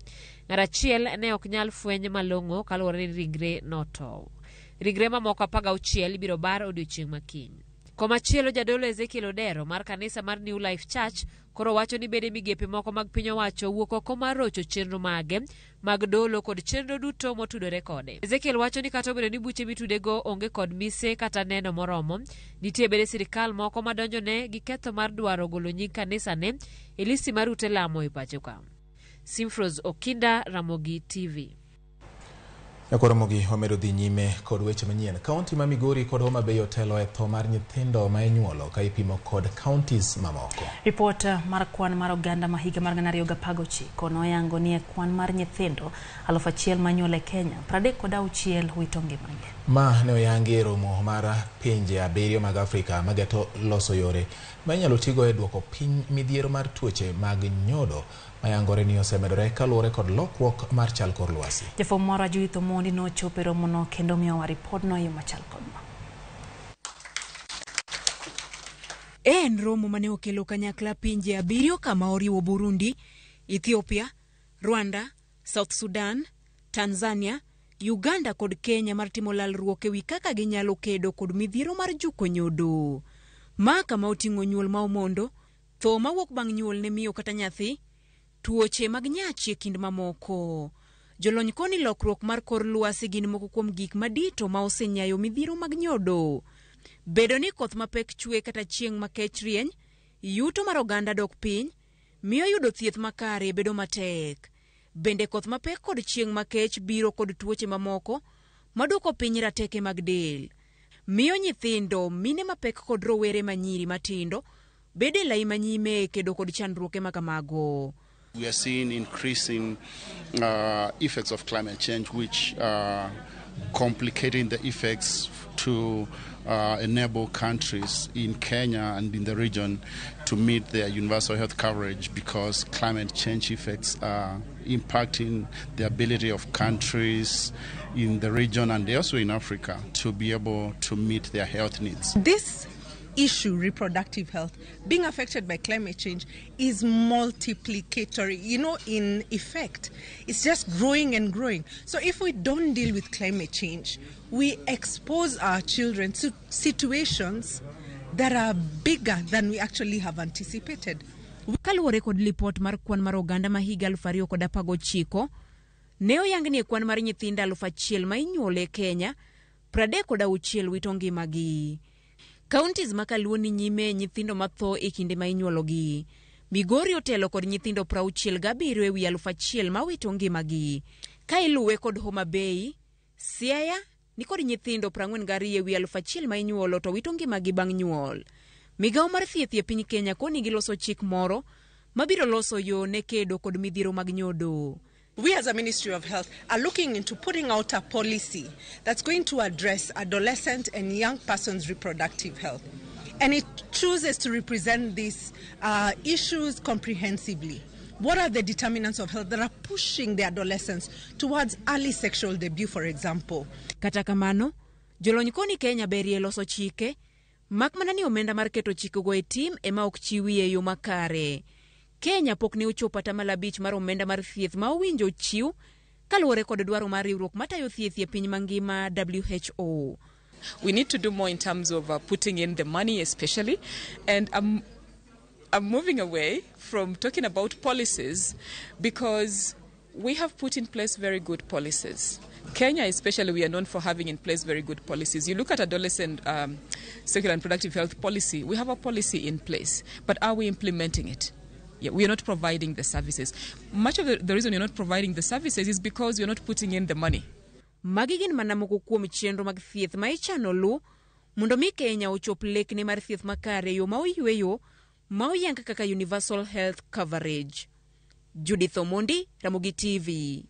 Ng'at achiel ne ok nyal fweny malong'o kaluwore ni ringre notow. Ringre mamoko 16 ibiro bar odiochieng' ma kiny. Komachielo jadolo Ezekiel Odero mar kanisa mar New Life Church koro wacho ni bede migepe moko mag piny owacho wuok oko mar rocho chenro mage mag dolo kod chenro duto motudore kode. Ezekiel wacho ni kata obedo ni buche mitudego onge kod mise kata neno moromo, nitie bede sirikal moko madonjone gi ketho mar dwaro golo nying kanisane e listi mar ute lamo e pacho ka. Simfros Okinda, Ramogi TV. Nyakoro Ramogi wamedo dhi nyime kod weche manyien. Kaunti ma Migori kod Homa Bay otelo e tho mar nyithindo ma inyuolo ka ipimo kod counties mamoko. Ripot mar kwan mar oganda ma higa mar 2019 noyango ni e kwan mar nyithindo 1000 manyuol e Kenya, 36 wito ngimagi. Ma ne oyangi e romo mar pinje 7 mag Afrika mageto loso yore ma inyalo tigo e duoko piny midhiero mar tuoche mag nyodo mayangore ni osemedore kaluwore kod lokruok mar chal kor lwasi. Jafwambo marwa Judith Omondi nochopo e romono kendo miyowa ripodno e yo machal kod ma. En romo mane okelo kanyakla pinje 7 kama oriwo Burundi, Ethiopia, Rwanda, South Sudan, Tanzania, Uganda kod Kenya mar timo lalruok ewi kaka ginyalo kedo kod midhiero mar juko nyodo. Ma kama oting'o nyuol ma omondo, tho mawuok bang' nyuol ne miyo kata nyathi, tuoche mag nyachi e kind mamoko. Jolony koni lokruok mar kor lwasi gin moko kuom gik madito ma osenyayo midhiero mag nyodo. Bedo ni koth mapek chwe kata chieng' makech rieny, yuto mar oganda dok piny, miyo yudo thieth makare bedo matek. Bende koth mapek kod chieng' makech biro kod tuoche mamoko maduoko piny rateke mag del. Miyo nyithindo, mine mapek kod rowere manyiri matindo bedo e lai manyime e kedo kod chandruoge makamago. We are seeing increasing effects of climate change, which complicating the effects to enable countries in Kenya and in the region to meet their universal health coverage, because climate change effects are impacting the ability of countries in the region and also in Africa to be able to meet their health needs. This issue, reproductive health, being affected by climate change is multiplicatory, in effect. It's just growing and growing. So if we don't deal with climate change, we expose our children to situations that are bigger than we actually have anticipated. Kaluwore kod lipot mar kwan mar oganda ma higa 2019, ne oyang ni e kwan mar nyithindo 1,000 ma inyuolo e Kenya, 36 wito ngimagi. Counties ma kaluo ni nyime nyithindo matho e kinde ma inyuologi. Migori otelo kod nyithindo 67 e wi 1,000 ma wito ngimagi. Ka iluwe kod Homa Bay, Siaya ni kod nyithindo 42 e wi 1,000 ma inyuolo to wito ngimagi bang' nyuol. Migawo mar thieth e piny Kenya koni giloso chik moro mabiro loso yo ne kedo kod midhiero mag nyodo. We as a Ministry of Health are looking into putting out a policy that's going to address adolescent and young persons' reproductive health. And it chooses to represent these issues comprehensively. What are the determinants of health that are pushing the adolescents towards early sexual debut, for example? Kata kamano, jolony koni Kenya berie loso chike, mak mana ni omenda mar keto chikego e tim ema ok chiwi e yo makare. Kenya pok ne ochopo 5% mar omenda mar thieth ma owinjo chiw kaluwore kod dwaro mar riwruok matayo thieth e piny mangima WHO. We need to do more in terms of putting in the money especially, and I'm moving away from talking about policies because we have put in place very good policies. Kenya especially, we are known for having in place very good policies. You look at adolescent sexual and reproductive health policy, we have a policy in place, but are we implementing it? Yeah, we are not providing the services. Much of the reason you're not providing the services is because you're not putting in the money. Magi gin mana moko kuom chenro mag thieth ma ichano lu mondo mi Kenya ochop lekne mar thieth makare yo ma oyweyo ma oyang kaka universal health coverage. Judith Omondi, Ramogi TV.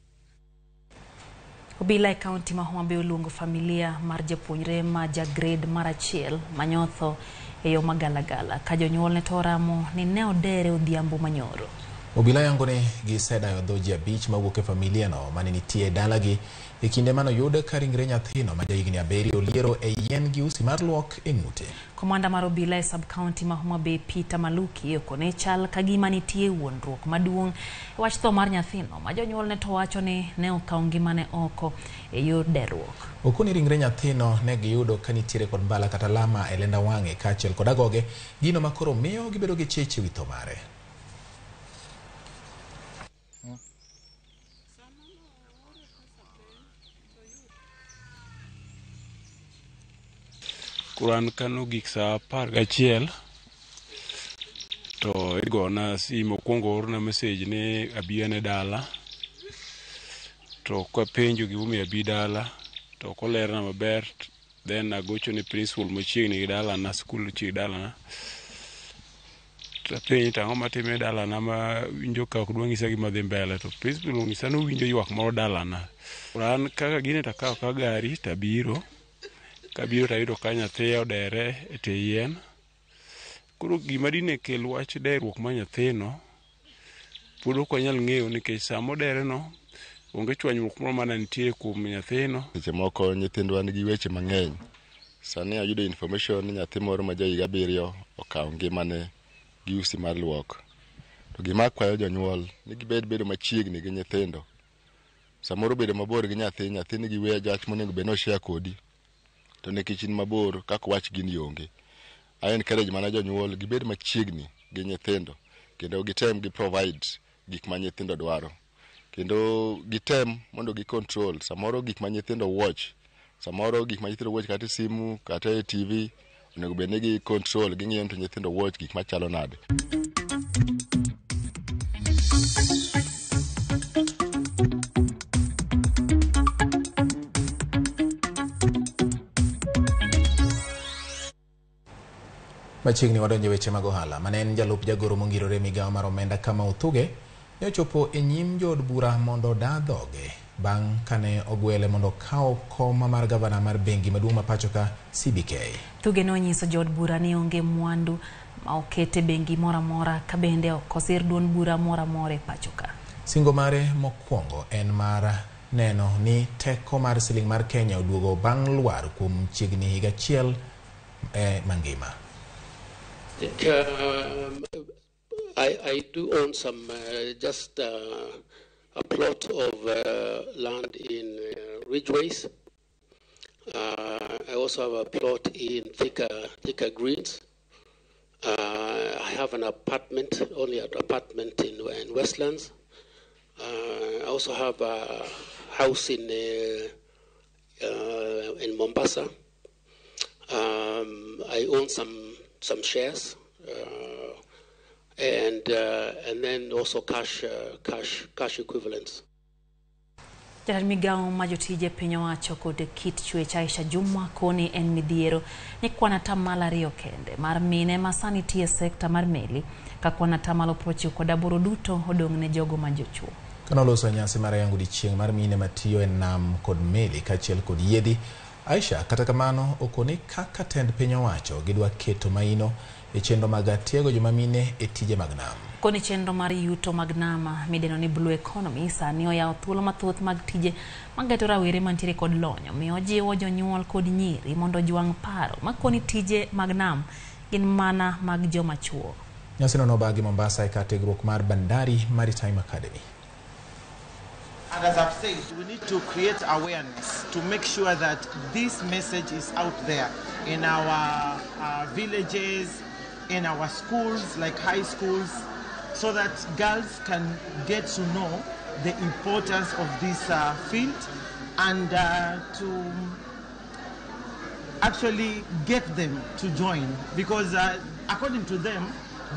Obila e kaunti ma Homa Bay oluongo familia mar japuonjre ma ja grade mar 1 manyotho e yo magalagala ka jonyuolne to oramo ni ne odere odhiambo manyoro. Obila yango ni gisedayo dho ji 5 mawuok e familia no mane nitie e dalagi e kinde manoyud ka ringre nyathino ma jahigni 7 oliero e yien gi usi mar luok e ng'ute. Komanda mar obila e sub-county ma Homa Bay Peter Maluki okone chal ka gima nitie wuondruok maduong' e wach tho mar nyathino ma jonyuolne to wacho ni ne okawo ngimane oko e yor derruok. Okoni ringre nyathino ne giyudo ka nitiere kod mbala kata lama e lenda wang'e kaachiel kod agoge, gino ma koro miyo gibedo gi chich e wi tho mare. Koro an kano gik saa 11 to igona simu okwongo orna message ni abi ane dala, to kapenjo gimomiyo abi dala to ok olerna maber, then agocho ne principal machiegni gi dalana, skul machiegni gi dalana, to apenje to ang'o matime dalana ma winjo ka ok dwa ng'isa gima dhi mbele, to principal onyisa ni owinjo ywak moro dalana. Koro an kaka gine to akawo ka gari tabiro, kabiro tayudo ka nyathi odere e tie yien. Koro gima dine kel wach derruok mar nyathino pod ok wanyal ng'eyo nikech sama odereno onge chwanyruok moro mane nitie kuom nyathino. Seche moko nyithindwa nigi weche mang'eny. Sani ayudo information ni nyathi moro ma jahiga 7 okawo ngimane gi usi mar luok. To gima akwayo jonyuol ni gibed bedo machiegni gi nyithindo. Samoro bedo mabor gi nyathi, nyathi nigi wach monego bed ni oshare kodi. To nikech in mabor kaka wach gini onge. I encourage mana jonyuol gibed machiegni gi nyithindo kendo gitem gi provide gik ma nyithindo dwaro. Kendo gitem mondo gi control samoro gik ma nyithindo watch, samoro gik ma nyithindo watch kata e simu kata e TV onego bed ni gi control, ging'iyo to nyithindo watch gik machalo nade. Machiegni wadonjo weche mag ohala. Mane en jalup jagoro mongirore migawo mar omenda Kamau Thuge ne ochopo e nyim jood bura mondo oda dhoge bang' kane ogwele mondo okaw kom mar gavana mar bengi maduong' ma pacho ka CBK. Thuge ne onyiso jood bura ni onge mwandu ma okete bengi moro amora ka bende ok osir duond bura moro amora e pacho ka. Singo mare mokwongo en mar neno ni teko mar siling mar Kenya oduogo bang' lwar kuom chiegni higa achiel mangima. I do own some just a plot of land in Ridgeways. I also have a plot in Thika Greens. I have an apartment, only an apartment in Westlands. I also have a house in Mombasa. I own some shares, and then also cash equivalents. Jatend migawo ma jotije piny owacho kod kit chwech Aisha Jumwa koni en midhiero ni kwan 2% kende mar mine ma sani tiyo e sekta mar meli ka kwan 98% duto odong' ne jogo ma jochuo. Kanoloso nyasi mar yango odiechieng' mar mine matiyo e nam kod meli kaachiel kod yiedhi, Aisha kata kamano okoni kaka tend piny owacho gidwa keto maino e chenro mag tiego joma mine e tije mag nam. Koni chenro mar yuto mag nama midendo ni Blue Economy sani oyawo thuolo mathoth mag tije mageto rawere mantiere kod lony, omiyo ojiwo jonyuol kod nyiri mondo ojwang' paro makoni tije mag nam gin mana mag joma chuo. Nyasino nobagi Mombasa e kar tiegruok mar Bandari Maritime Academy. And as I've said, we need to create awareness to make sure that this message is out there in our villages, in our schools, like high schools, so that girls can get to know the importance of this field and to actually get them to join. Because according to them,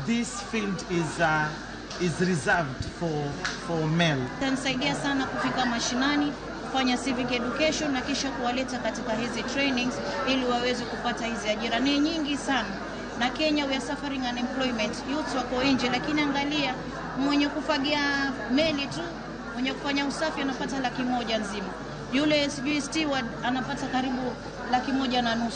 this field is reserved for male. Itanisaidia sana kufika mashinani, kufanya civic education na kisha kuwaleta katika hizi trainings ili waweze kupata hizi ajira. Ni nyingi sana. Na Kenya we are suffering unemployment. Youth wako nje, lakini angalia mwenye kufagia meli tu, mwenye kufanya usafi anapata 100,000 nzima. Yule sijui steward anapata karibu 1.5 million.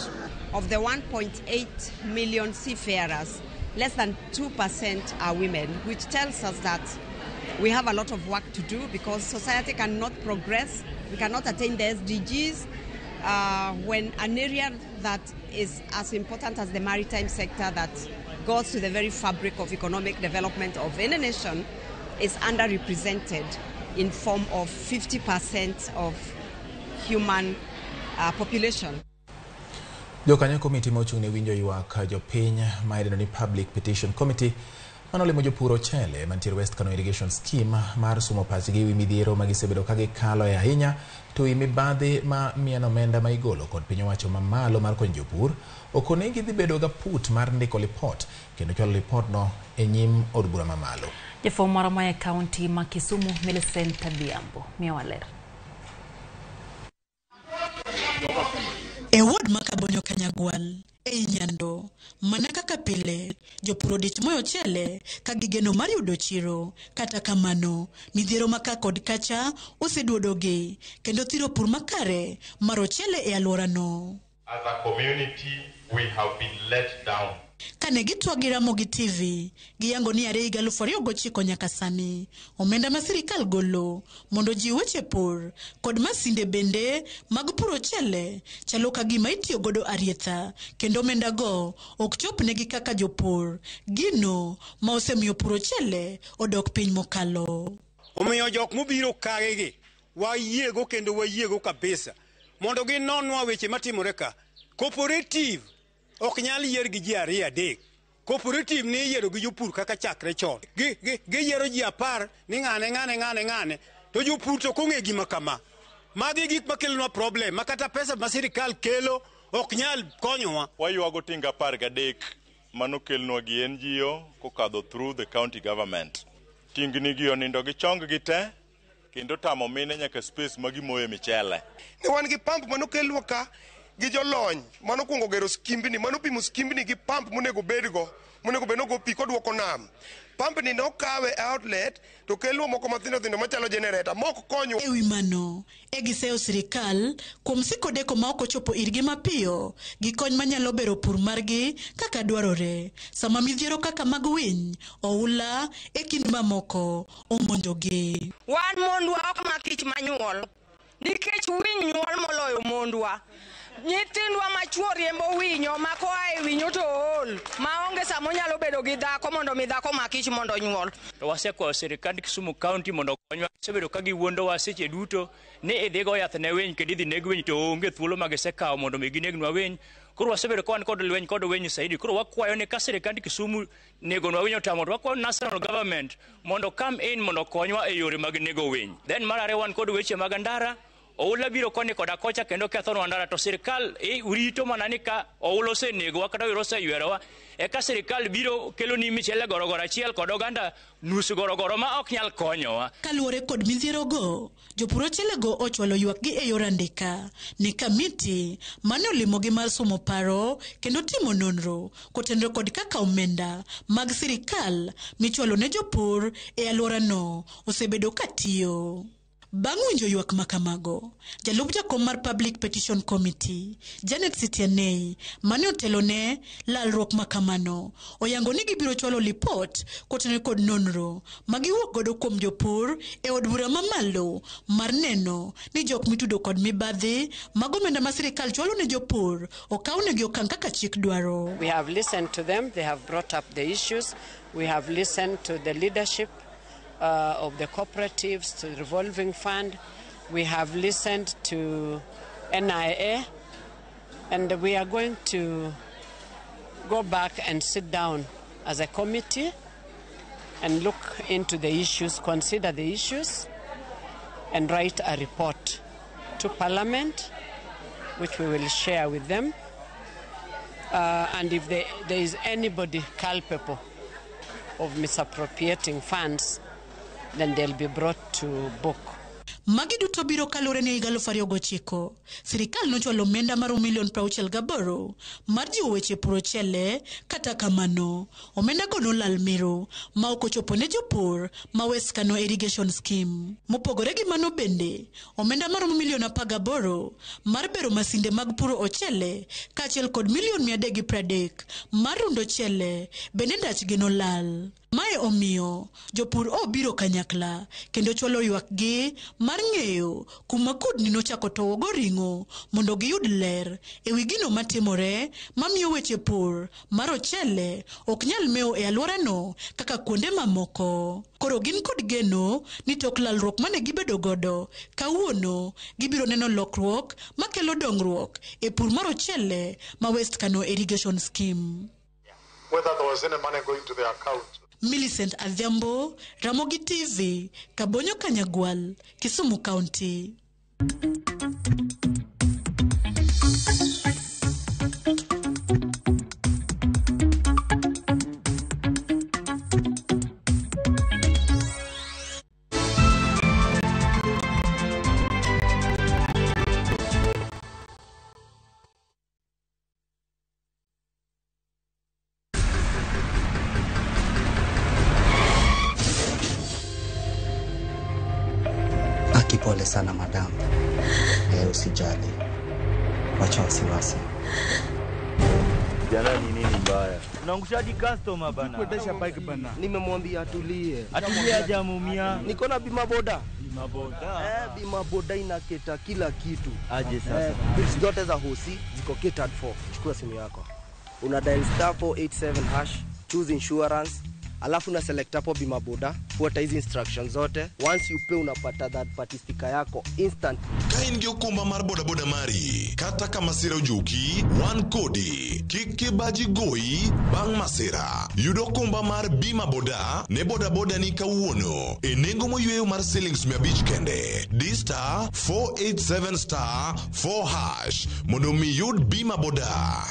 Of the 1.8 million seafarers, less than 2% are women, which tells us that we have a lot of work to do because society cannot progress, we cannot attain the SDGs when an area that is as important as the maritime sector that goes to the very fabric of economic development of any nation is underrepresented in form of 50% of human population. Jokanyo komiti ma ochung' ne winjo ywak jopiny ma idendo ni Public Petition Committee manolimo jopur ochele mantiere West Kano Irrigation Scheme mar sumo pachgi ewi midhiero ma gisebedo ka gikaloe ahinya to wi mibadhi ma mieno omenda ma igolo kod piny owacho mamalo mar konyo jopur okone gidhi bedo gaput mar ndiko lipot kendo chwalo lipotno e nyim od bura mamalo. Jafwambo moro ma e kaunti ma Kisumu Millicent Adhiambo miyowa ler. E ward ma Kabonyo Kanyagwal, ei Nyando, mana kaka pile, jopur odich moyo ochele ka gigeno mar yudo chiro. Kata kamano, midhiero ma ka kod kacha oseduodogi kendo thiro pur makare mar ochele e alworano. As a community, we have been let down. Kane gitwak gi Ramogi TV, giyango ni are higa 2009 nyaka sani, omenda ma sirikal golo mondo ji weche pur kod masinde bende mag puro ochele chalo ka gima itiyo godo arietha kendo omenda go ok chop negi kaka jopur, gino ma osemiyo puro ochele odok piny mokalo. Omiyo jok mobiro kagegi wayiego kendo wayiego kabisa mondo ginonwa weche matimore ka. Cooperative ok nyal yier gi ji 2 3. Cooperative ni iyiero gi jopur kaka chakre chon. Giyiero ji 10 ni ng'ane ng'ane ng'ane ng'ane to jopur to ok ong'e gima kama. Magi gik makelonwa problem ma kata pesa ma sirikal kelo ok nyal konyowa. Waywago tinga 13 manokelnwa gi NGO kokadho through the county government. Tingni gi onindo gi chong gi te kendo tamo mine nyaka space ma gimoye michele. Ne wan gi pump manokelnwa ka gi jolony manokwongo gero skimbni manopimo skimbni gi pump monego bedgo monego bed nogo pi koduoko nam. Pump ni nokawe e outlet to kelwa moko mathindo thindo machalo generator mok konyo. Ewi mano, e giseyo sirikal kuom siko deko ma ok ochopo irgi mapiyo gi kony manyalo bero pur margi kaka dwarore sama midhiero kaka mag winy, oula e kind mamoko omonjogi. Wan mondwa ok makich manyuol nikech winy nyuol moloyo mondwa. Nyithindwa machuo riembo winyo ma koa e winyo to ool maonge sama onyalo bedo gi dhako mondo mi dhako makich mondo onyuol. To wasekwayo sirikand Kisumu County mondo okonywa. Gisebedo ka giwuondowa seche duto ni idhi go yath ne winy kendo idhi neg winy to onge thuolo ma gisekawo mondo mi ginegnwa winy. Koro wasebedo ka wan kod lweny kod winy saidi. Koro wakwayo ni ka sirikand Kisumu negonwa winy otamo to wakwayo national government mondo come in mondo okonywa e yore mag nego winy. Then mar ariyo wan kod weche mag ndara. Oula biro koni koda kocha kendo kethonwa ndara to sirikal rito mana ni ka oula osenegowa kata wiro oseywerowa eka sirikal biro keloni michele gorogoro achiel kod oganda nus gorogoro ma ok nyal konyowa. Kaluwore kod midhierogo, jopur ochelego ochwalo ywakgi e yor andika ni kamiti mane olimogi mar somo paro kendo timo nonro kotenore kod kaka omenda mag sirikal michwalo ne jopur e alworano osebedo katiyo. Bang' winjo ywak makamago, jalup jakom mar Public Petition Committee, Janet Sitienei, mane otelone lalruok makamano, oyango ni gibiro chwalo lipot kotenore kod nonro ma giwuok godo kuom jopur e od bura mamalo mar neno ni jok mitudo kod mibadhi mag omenda ma sirikal chwalo ne jopur okawnegi okang' kaka chik dwaro. We have listened to them, they have brought up the issues, we have listened to the leadership of the cooperatives, to the revolving fund. We have listened to NIA, and we are going to go back and sit down as a committee and look into the issues, consider the issues, and write a report to Parliament, which we will share with them. And if there is anybody culpable of misappropriating funds, then they'll be brought to book. Magi duto biro kaluwore ni higa 2009, sirikal nochwalo omenda maromo milion 68 mar jiwo weche pur ochele. Kata kamano, omenda go nolal miro ma ok ochopo ne jopur ma West Kano Irrigation Scheme. Mopogore gi mano bende, omenda maromo milion 18 mar bero masinde mag puro ochele kaachiel kod milion 330 mar rundo ochele bende ndachgi nolal. Mae omiyo jopur obiro kanyakla kendo chwalo ywakgi mar ng'eyo kuma kudni nochako towogo ring'o mondo giyud ler ewi gino matimore mamiyo weche pur mar ochele ok nyal mewo e alworano kaka kuonde mamoko. Koro gin kod geno ni tok lalruok mane gibedo godo kawuono gibiro neno lokruok makelo dongruok e pur mar ochele ma West Kano Irrigation Scheme. Whether there was any money going to the account. Millicent Adhiambo, Ramogi TV, Kabonyo Kanyagwal, Kisumu County. Pole sana madam. Usijali. Wacha wasiwasi. Jana ni nini mbaya? Unaangushaji customer bana. Kuendesha bike bana. Nimemwambia atulie. Atulie hajamumia. Niko na bima boda. Bima boda. Bima boda inaketa kila kitu. Aje sasa. Bills zote za hosi ziko catered for. Chukua simu yako. Una dial *487#, choose insurance. Alafu na select hapo bima boda, fuata hizi instructions zote. Once you pay unapata third party sticker yako instant. Ka in gi okumba mar boda boda mari, kata ka masira ojuki, wan kodi. Kik kibaji goyi bang' masira. Yud okumba mar bima boda ne boda boda ni kawuono e nengo moyweyo mar silings 500 kende. Di *487*4# mondo mi yud bima boda.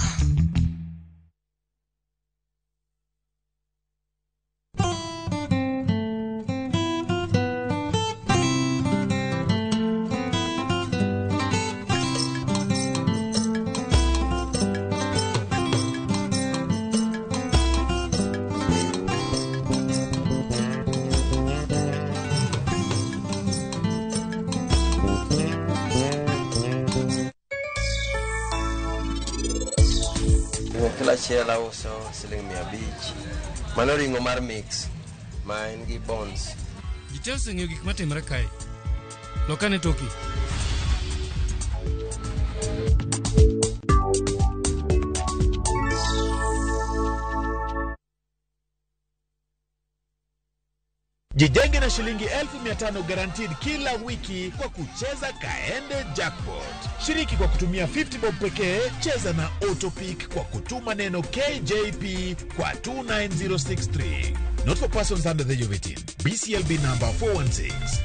achiel auso siling 500. Mano ring'o mar mix ma en gi bones. Ji te oseng'eyo gik matimore kae. Lokane toki. Jijenge na shilingi 500,000 guaranteed kila wiki kwa kucheza Kaende Jackpot. Shiriki kwa kutumia 50 bob pekee, cheza na Autopick kwa kutuma neno KJP kwa 29063. Not for persons under the age of 18. BCLB number 416.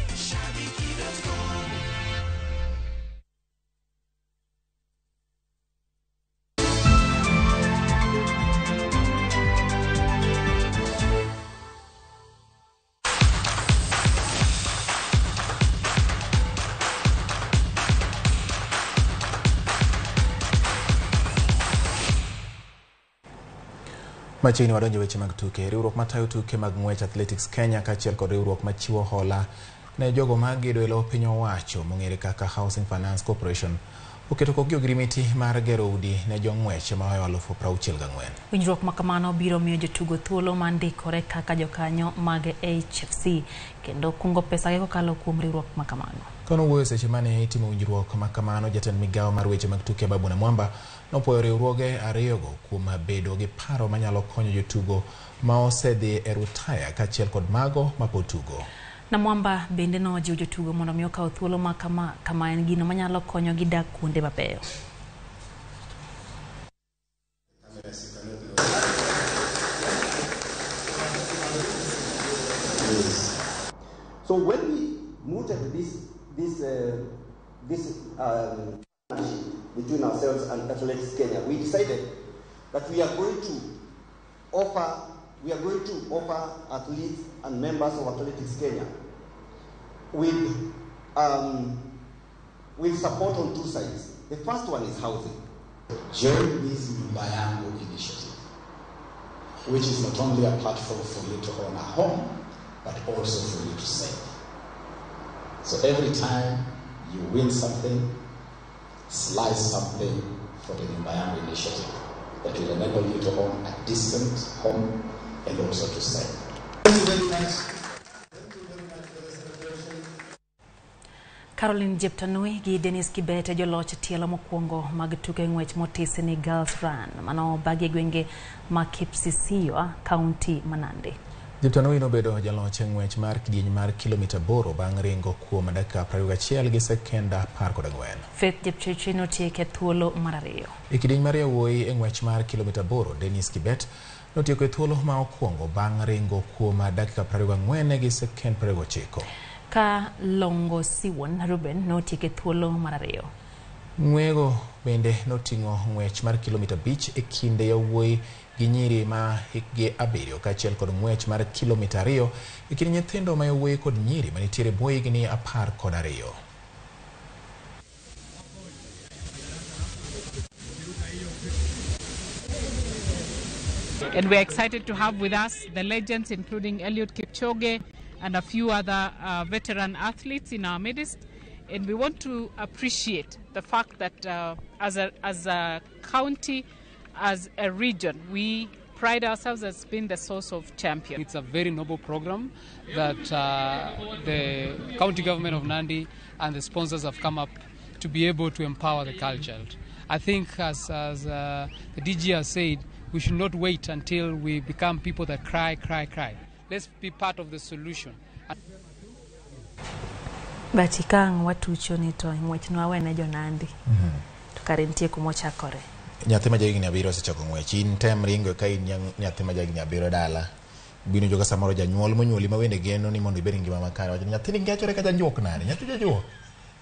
Machiegni wadonjo weche mag tuke. Riwruok matayo tuke mag ng'wech Athletics Kenya kaachiel kod riwruok machiwo hola ne jogo magedo e lo piny owacho mong'ere kaka Housing Finance Corporation oketo kokgi ogirimiti mar gero udi ne jong'wech mahoyo 64,000. Winjruok ma kamano biro miyo jotugo thuolo mar ndikore kaka jokanyo mag HFC kendo kungo pesagi kokalo kuom riwruok ma kamano. Kane owuoyo seche mane itimo winjruok ma kamano, jatend migawo mar weche mag tuke Ababu Namwamba nopuoyo riwruoge ariyogo kuom bedo gi paro manyalo konyo jotugo ma osedhi e rutaya kaachiel kod mago mapod tugo. Namwamba bende nojiwo jotugo mondo mi okaw thuolo ma kama kama en gino manyalo konyogi dak kuonde mabeyo. So when we mooted this partnership between ourselves and Athletics Kenya, we decided that we are going to offer athletes and members of Athletics Kenya with support on two sides. The first one is housing. Join this Nyumba Yangu initiative, which is not only a platform for you to own a home, but also for you to save. So every time you win something, slice something for the Nyumba Yangu initiative that will enable you to own a decent home and also to save. Thank you very much. Caroline Jeptanui gi Dennis Kibete joloch tielo mokwongo mag tuke ng'wech motisi ni Girls Run mano obagi e gwenge ma Kipsisiwa, kaunti ma Nandi. Jeptanui nobedo jaloch e ng'wech mar kidieny mar kilomita 8 bang' ringo kuom dakika 21 gi sekenda 14. Faith Jepchirchir notieko e thuolo mar 2. E kidieny mar yawuoyi e ng'wech mar kilomita 8, Dennis Kibet notieko e thuolo ma okwongo bang' ringo kuom dakika 24 gi sekend 29. Ka Longo Siwon Ruben notieko e thuolo mar 2. Ng'wego bende noting'o ng'wech mar kilomita 5 e kinde yawuoyi gi nyiri ma hikgi 7 kaachiel kod ng'wech mar kilomita 2 e kind nyithindo ma yawuoyi kod nyiri manitiere bwo higni 12. And we're excited to have with us the legends, including Eliud Kipchoge and a few other veteran athletes in our midst. And we want to appreciate the fact that as a county, as a region, we pride ourselves as being the source of champions. It's a very noble program that the county government of Nandi and the sponsors have come up to be able to empower the culture. I think, as the DG has said, we should not wait until we become people that cry, cry, cry. Let's be part of the solution. But ikang watucho ni to ng'wech no awene jo Nandi. To kare nitie kuma ochakore. Nyathi ma jahigni 7 osechako ng'wech. In tem ringo ka in nyathi ma jahigni 7 dala. Bino joka samoro janyuol monyuoli ma wende geno ni mondo ibed gi ngima makare. Wacho ni nyathini ngechore ka janjuok nade? Nyathi jajuok.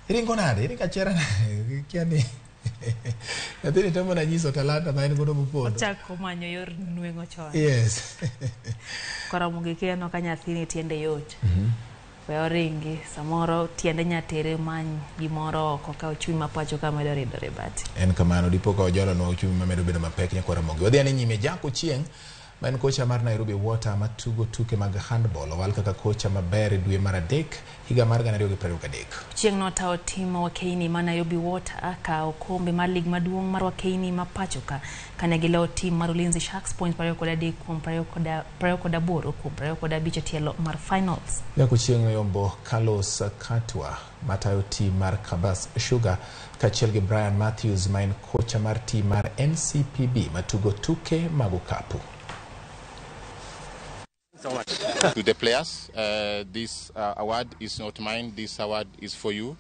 Iringo nade? Iringo achiera nade? Kia ni nyathini temo na nyiso talanta ma en godo mopondo. Ochako manyo yor nweng'o chon. Yes. Koromo gi kia ka nyathini tiende yot. We oringi samoro tiende nyatere many gimoro oko ka ochumi ma pacho ka medo ridore bati. En kamano dipo ka ojolo no ochumi mamedo bedo mapek nyakwa Ramogi. Wadhi ane nyime Jack Ochieng ma en kocha mar Nairobi Water matugo tuke mag handball owal kaka kocha maber e dwe mar 3 higa mar 2023. Chieng' notawo tim Wakeini ma Nairobi Water ka okombe mar lig maduong' mar Wakeini ma pacho ka kane giloyo tim mar Ulinzi Sharks points 23 kuom 28 kuom 25 e tielo mar finals. Nyako chieng' noyombo Carlos Katwa matayo tim mar Kabas Sugar kaachiel gi Brian Matthews ma en kocha mar tim mar NCPB matugo tuke mag okapu. So much. To the players, this award is not mine, this award is for you.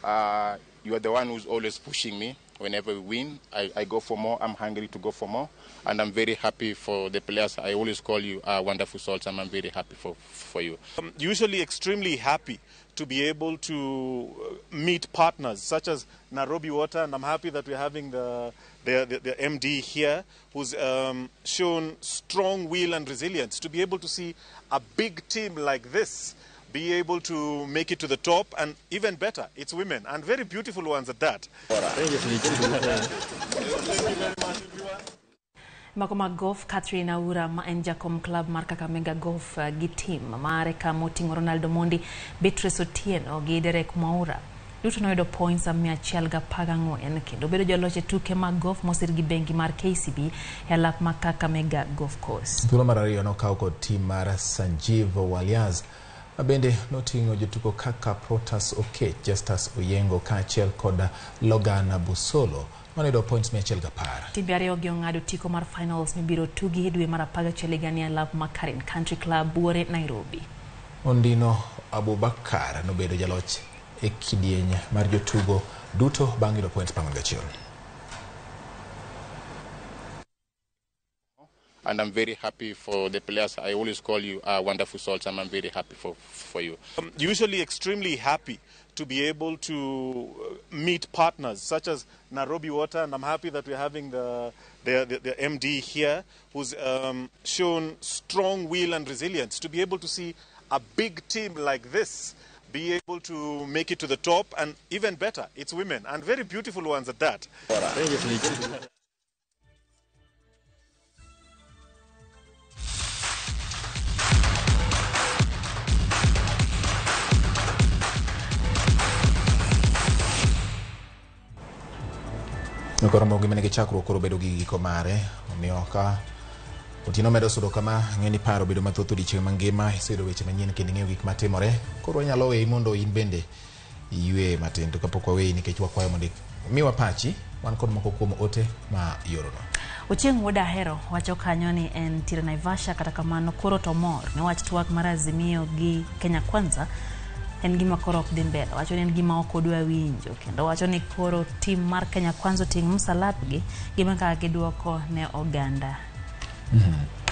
You are the one who's always pushing me. Whenever we win, I go for more. I'm hungry to go for more. And I'm very happy for the players. I always call you wonderful souls, and I'm very happy for you. I'm usually extremely happy to be able to meet partners such as Nairobi Water, and I'm happy that we're having the MD here, who's shown strong will and resilience to be able to see a big team like this be able to make it to the top, and even better, it's women, and very beautiful ones at that. Mako mag golf, Catherine Aura ma en jakom club mar Kakamega Golf gi team mare kamoting'o Ronaldo Mondi, Beatrice Otieno gi Derek Mwaura duto noyudo points 114 kendo bedo joloch e tuke mag golf mosir gi bengi mar KCB e alap ma Kakamega Golf Course. Thuolo mar ariyo nokaw kod team mar Sanjeev Waliaz ma bende noting'o jotugo kaka Protas Okech, Justus Oyengo kaachiel kod Logan Busolo manoyudo points 110. Timbe ariyo gi ong'ado tiko mar finals mibiro tugi e dwe mar 11 higani e alap ma Karen Country Club Buore, Nairobi. Ondino Abubakar nobedo jaloch e kidieny mar jotugo duto bang' yudo points 41. And I'm very happy for the players. I always call you wonderful souls, and I'm very happy for you. I'm usually extremely happy to be able to meet partners such as Nairobi Water, and I'm happy that we're having the MD here, who's shown strong will and resilience to be able to see a big team like this be able to make it to the top, and even better, it's women, and very beautiful ones at that. Koro mogi mane gi chakruok koro bedo gi giko mare, omiyo ka otieno medo sudo kama ng'e ni paro bedo mathoth odiechieng' mangima, iseyudo weche manyien kendo ing'eyo gik matimore. Koro wanyalo weyi mondo in bende iywe matin, to kapok waweyi nikech wakwayo mondo miwa pachi, wan kod moko kuom ote ma yorono. Ochieng' Wuod Ahero wacho kanyo ni en tiere Naivasha, kata kamano koro to mor niwach twak mar Azimio gi Kenya Kwanza en gima koro ok dhi mbele. Wacho ni en gima ok odwa winjo, kendo wacho ni koro tim mar Kenya Kwanza oting' msalabgi gima kaka giduoko ne oganda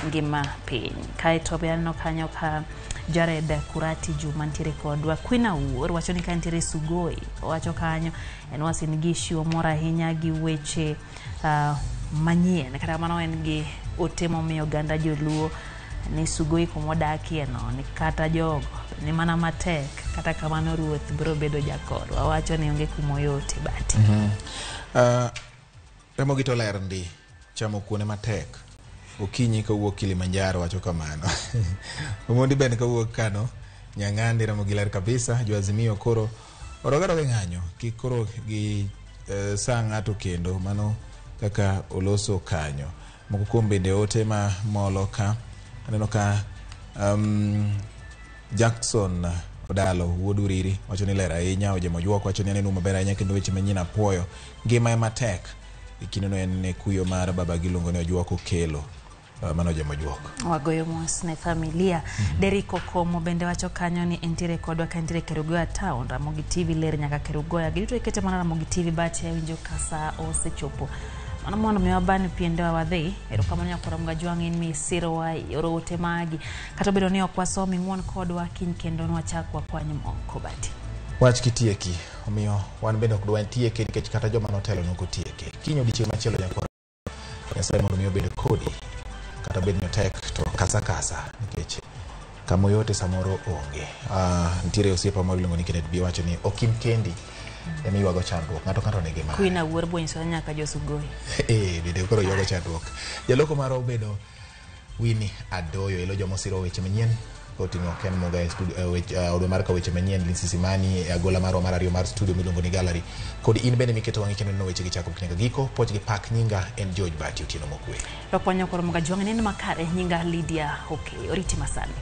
ngima piny. Kaeto be aneno kanyo ka Jared Kurati Juma nitiere kodwa. Queen Awuor wacho ni ka nitiere Sugoi, owacho kanyo en wasin gi issue moro ahinya gi weche manyien, kata kamano en gi ote momiyo oganda joluo ni Sugoi kumodakie no ni kata jogo ni mana matek, kata kamano ruoth biro bedo jakorwa. Wacho ni onge kumoyote bati. Ramogi to ler ndi chamo kuone matek okinyi kawuok Kilimanjaro, wacho kamano. Omondi bende kawuok Kano Nyang'andi, Ramogi ler kabisa. Jo Azimio koro orogaroge ng'anyo kik koro gi saa ng'ato kendo, mano kaka oloso kanyo. Moko kuom bende ote ma molo ka aneno ka Jackson Odalo wuod Uriri wacho ni ler ahinya. Ojemo Juok wacho ni aneno maber ahinya kendo weche manyien apuoyo, ngima ema tek. E kindeno en ne kuyo mar baba giluongo ni Ojuok Okelo. Mano Ojemo Juok. Wagoyo mos ne familia. Derrick Okomo bende wacho kanyo ni entiere kodwa ka entiere Kerugoya town. Ramogi TV ler nyaka Kerugoya. Giduto ikete mana Ramogi TV but awinjo ka saa osechopo. Mano mondo mi waban piendewa wadhi. Erokamano nyakora Mgajwang' in misirowa ioro ote magi. Kata obedo ni ok wasomi, ng'uon kodwa kiny kendo nwachak wakwany moko bati. Wach kitieki, omiyo wan bende ok dwa tieke nikech kata joma notelo nok otieke. Kiny odiechieng' machielo nyakora Nyasaye mondo mi obed kodi, kata bed ni otek to kasa kasa nikech kamoyote samoro onge. Nitiere osiepa moro iluongo ni Kenneth B wacho ni ok in kendi ema ywago chandruok, ng'ato ng'ato nigi mare. Queen Awuor bonyiso nyaka jo Sugoi. Bende koro ywago chandruok. Jaloko mara obedo Winnie Adoyo elo joma osiro weche manyien koting'o Ken Muga e studio, odwa mar ka weche manyien, Lindsay Simani e agola marwa mar ariyo mar studio miluongo ni Gallery, kod in bende miketo wang'i kendo neno weche gi chakruok nyaka giko. Puoch gi pak, nyinga en George Bati. Otieno mokwe. Rokwanyo koro mga jwang' neno makare, nyinga Lydia Okeyo. Oriti masani.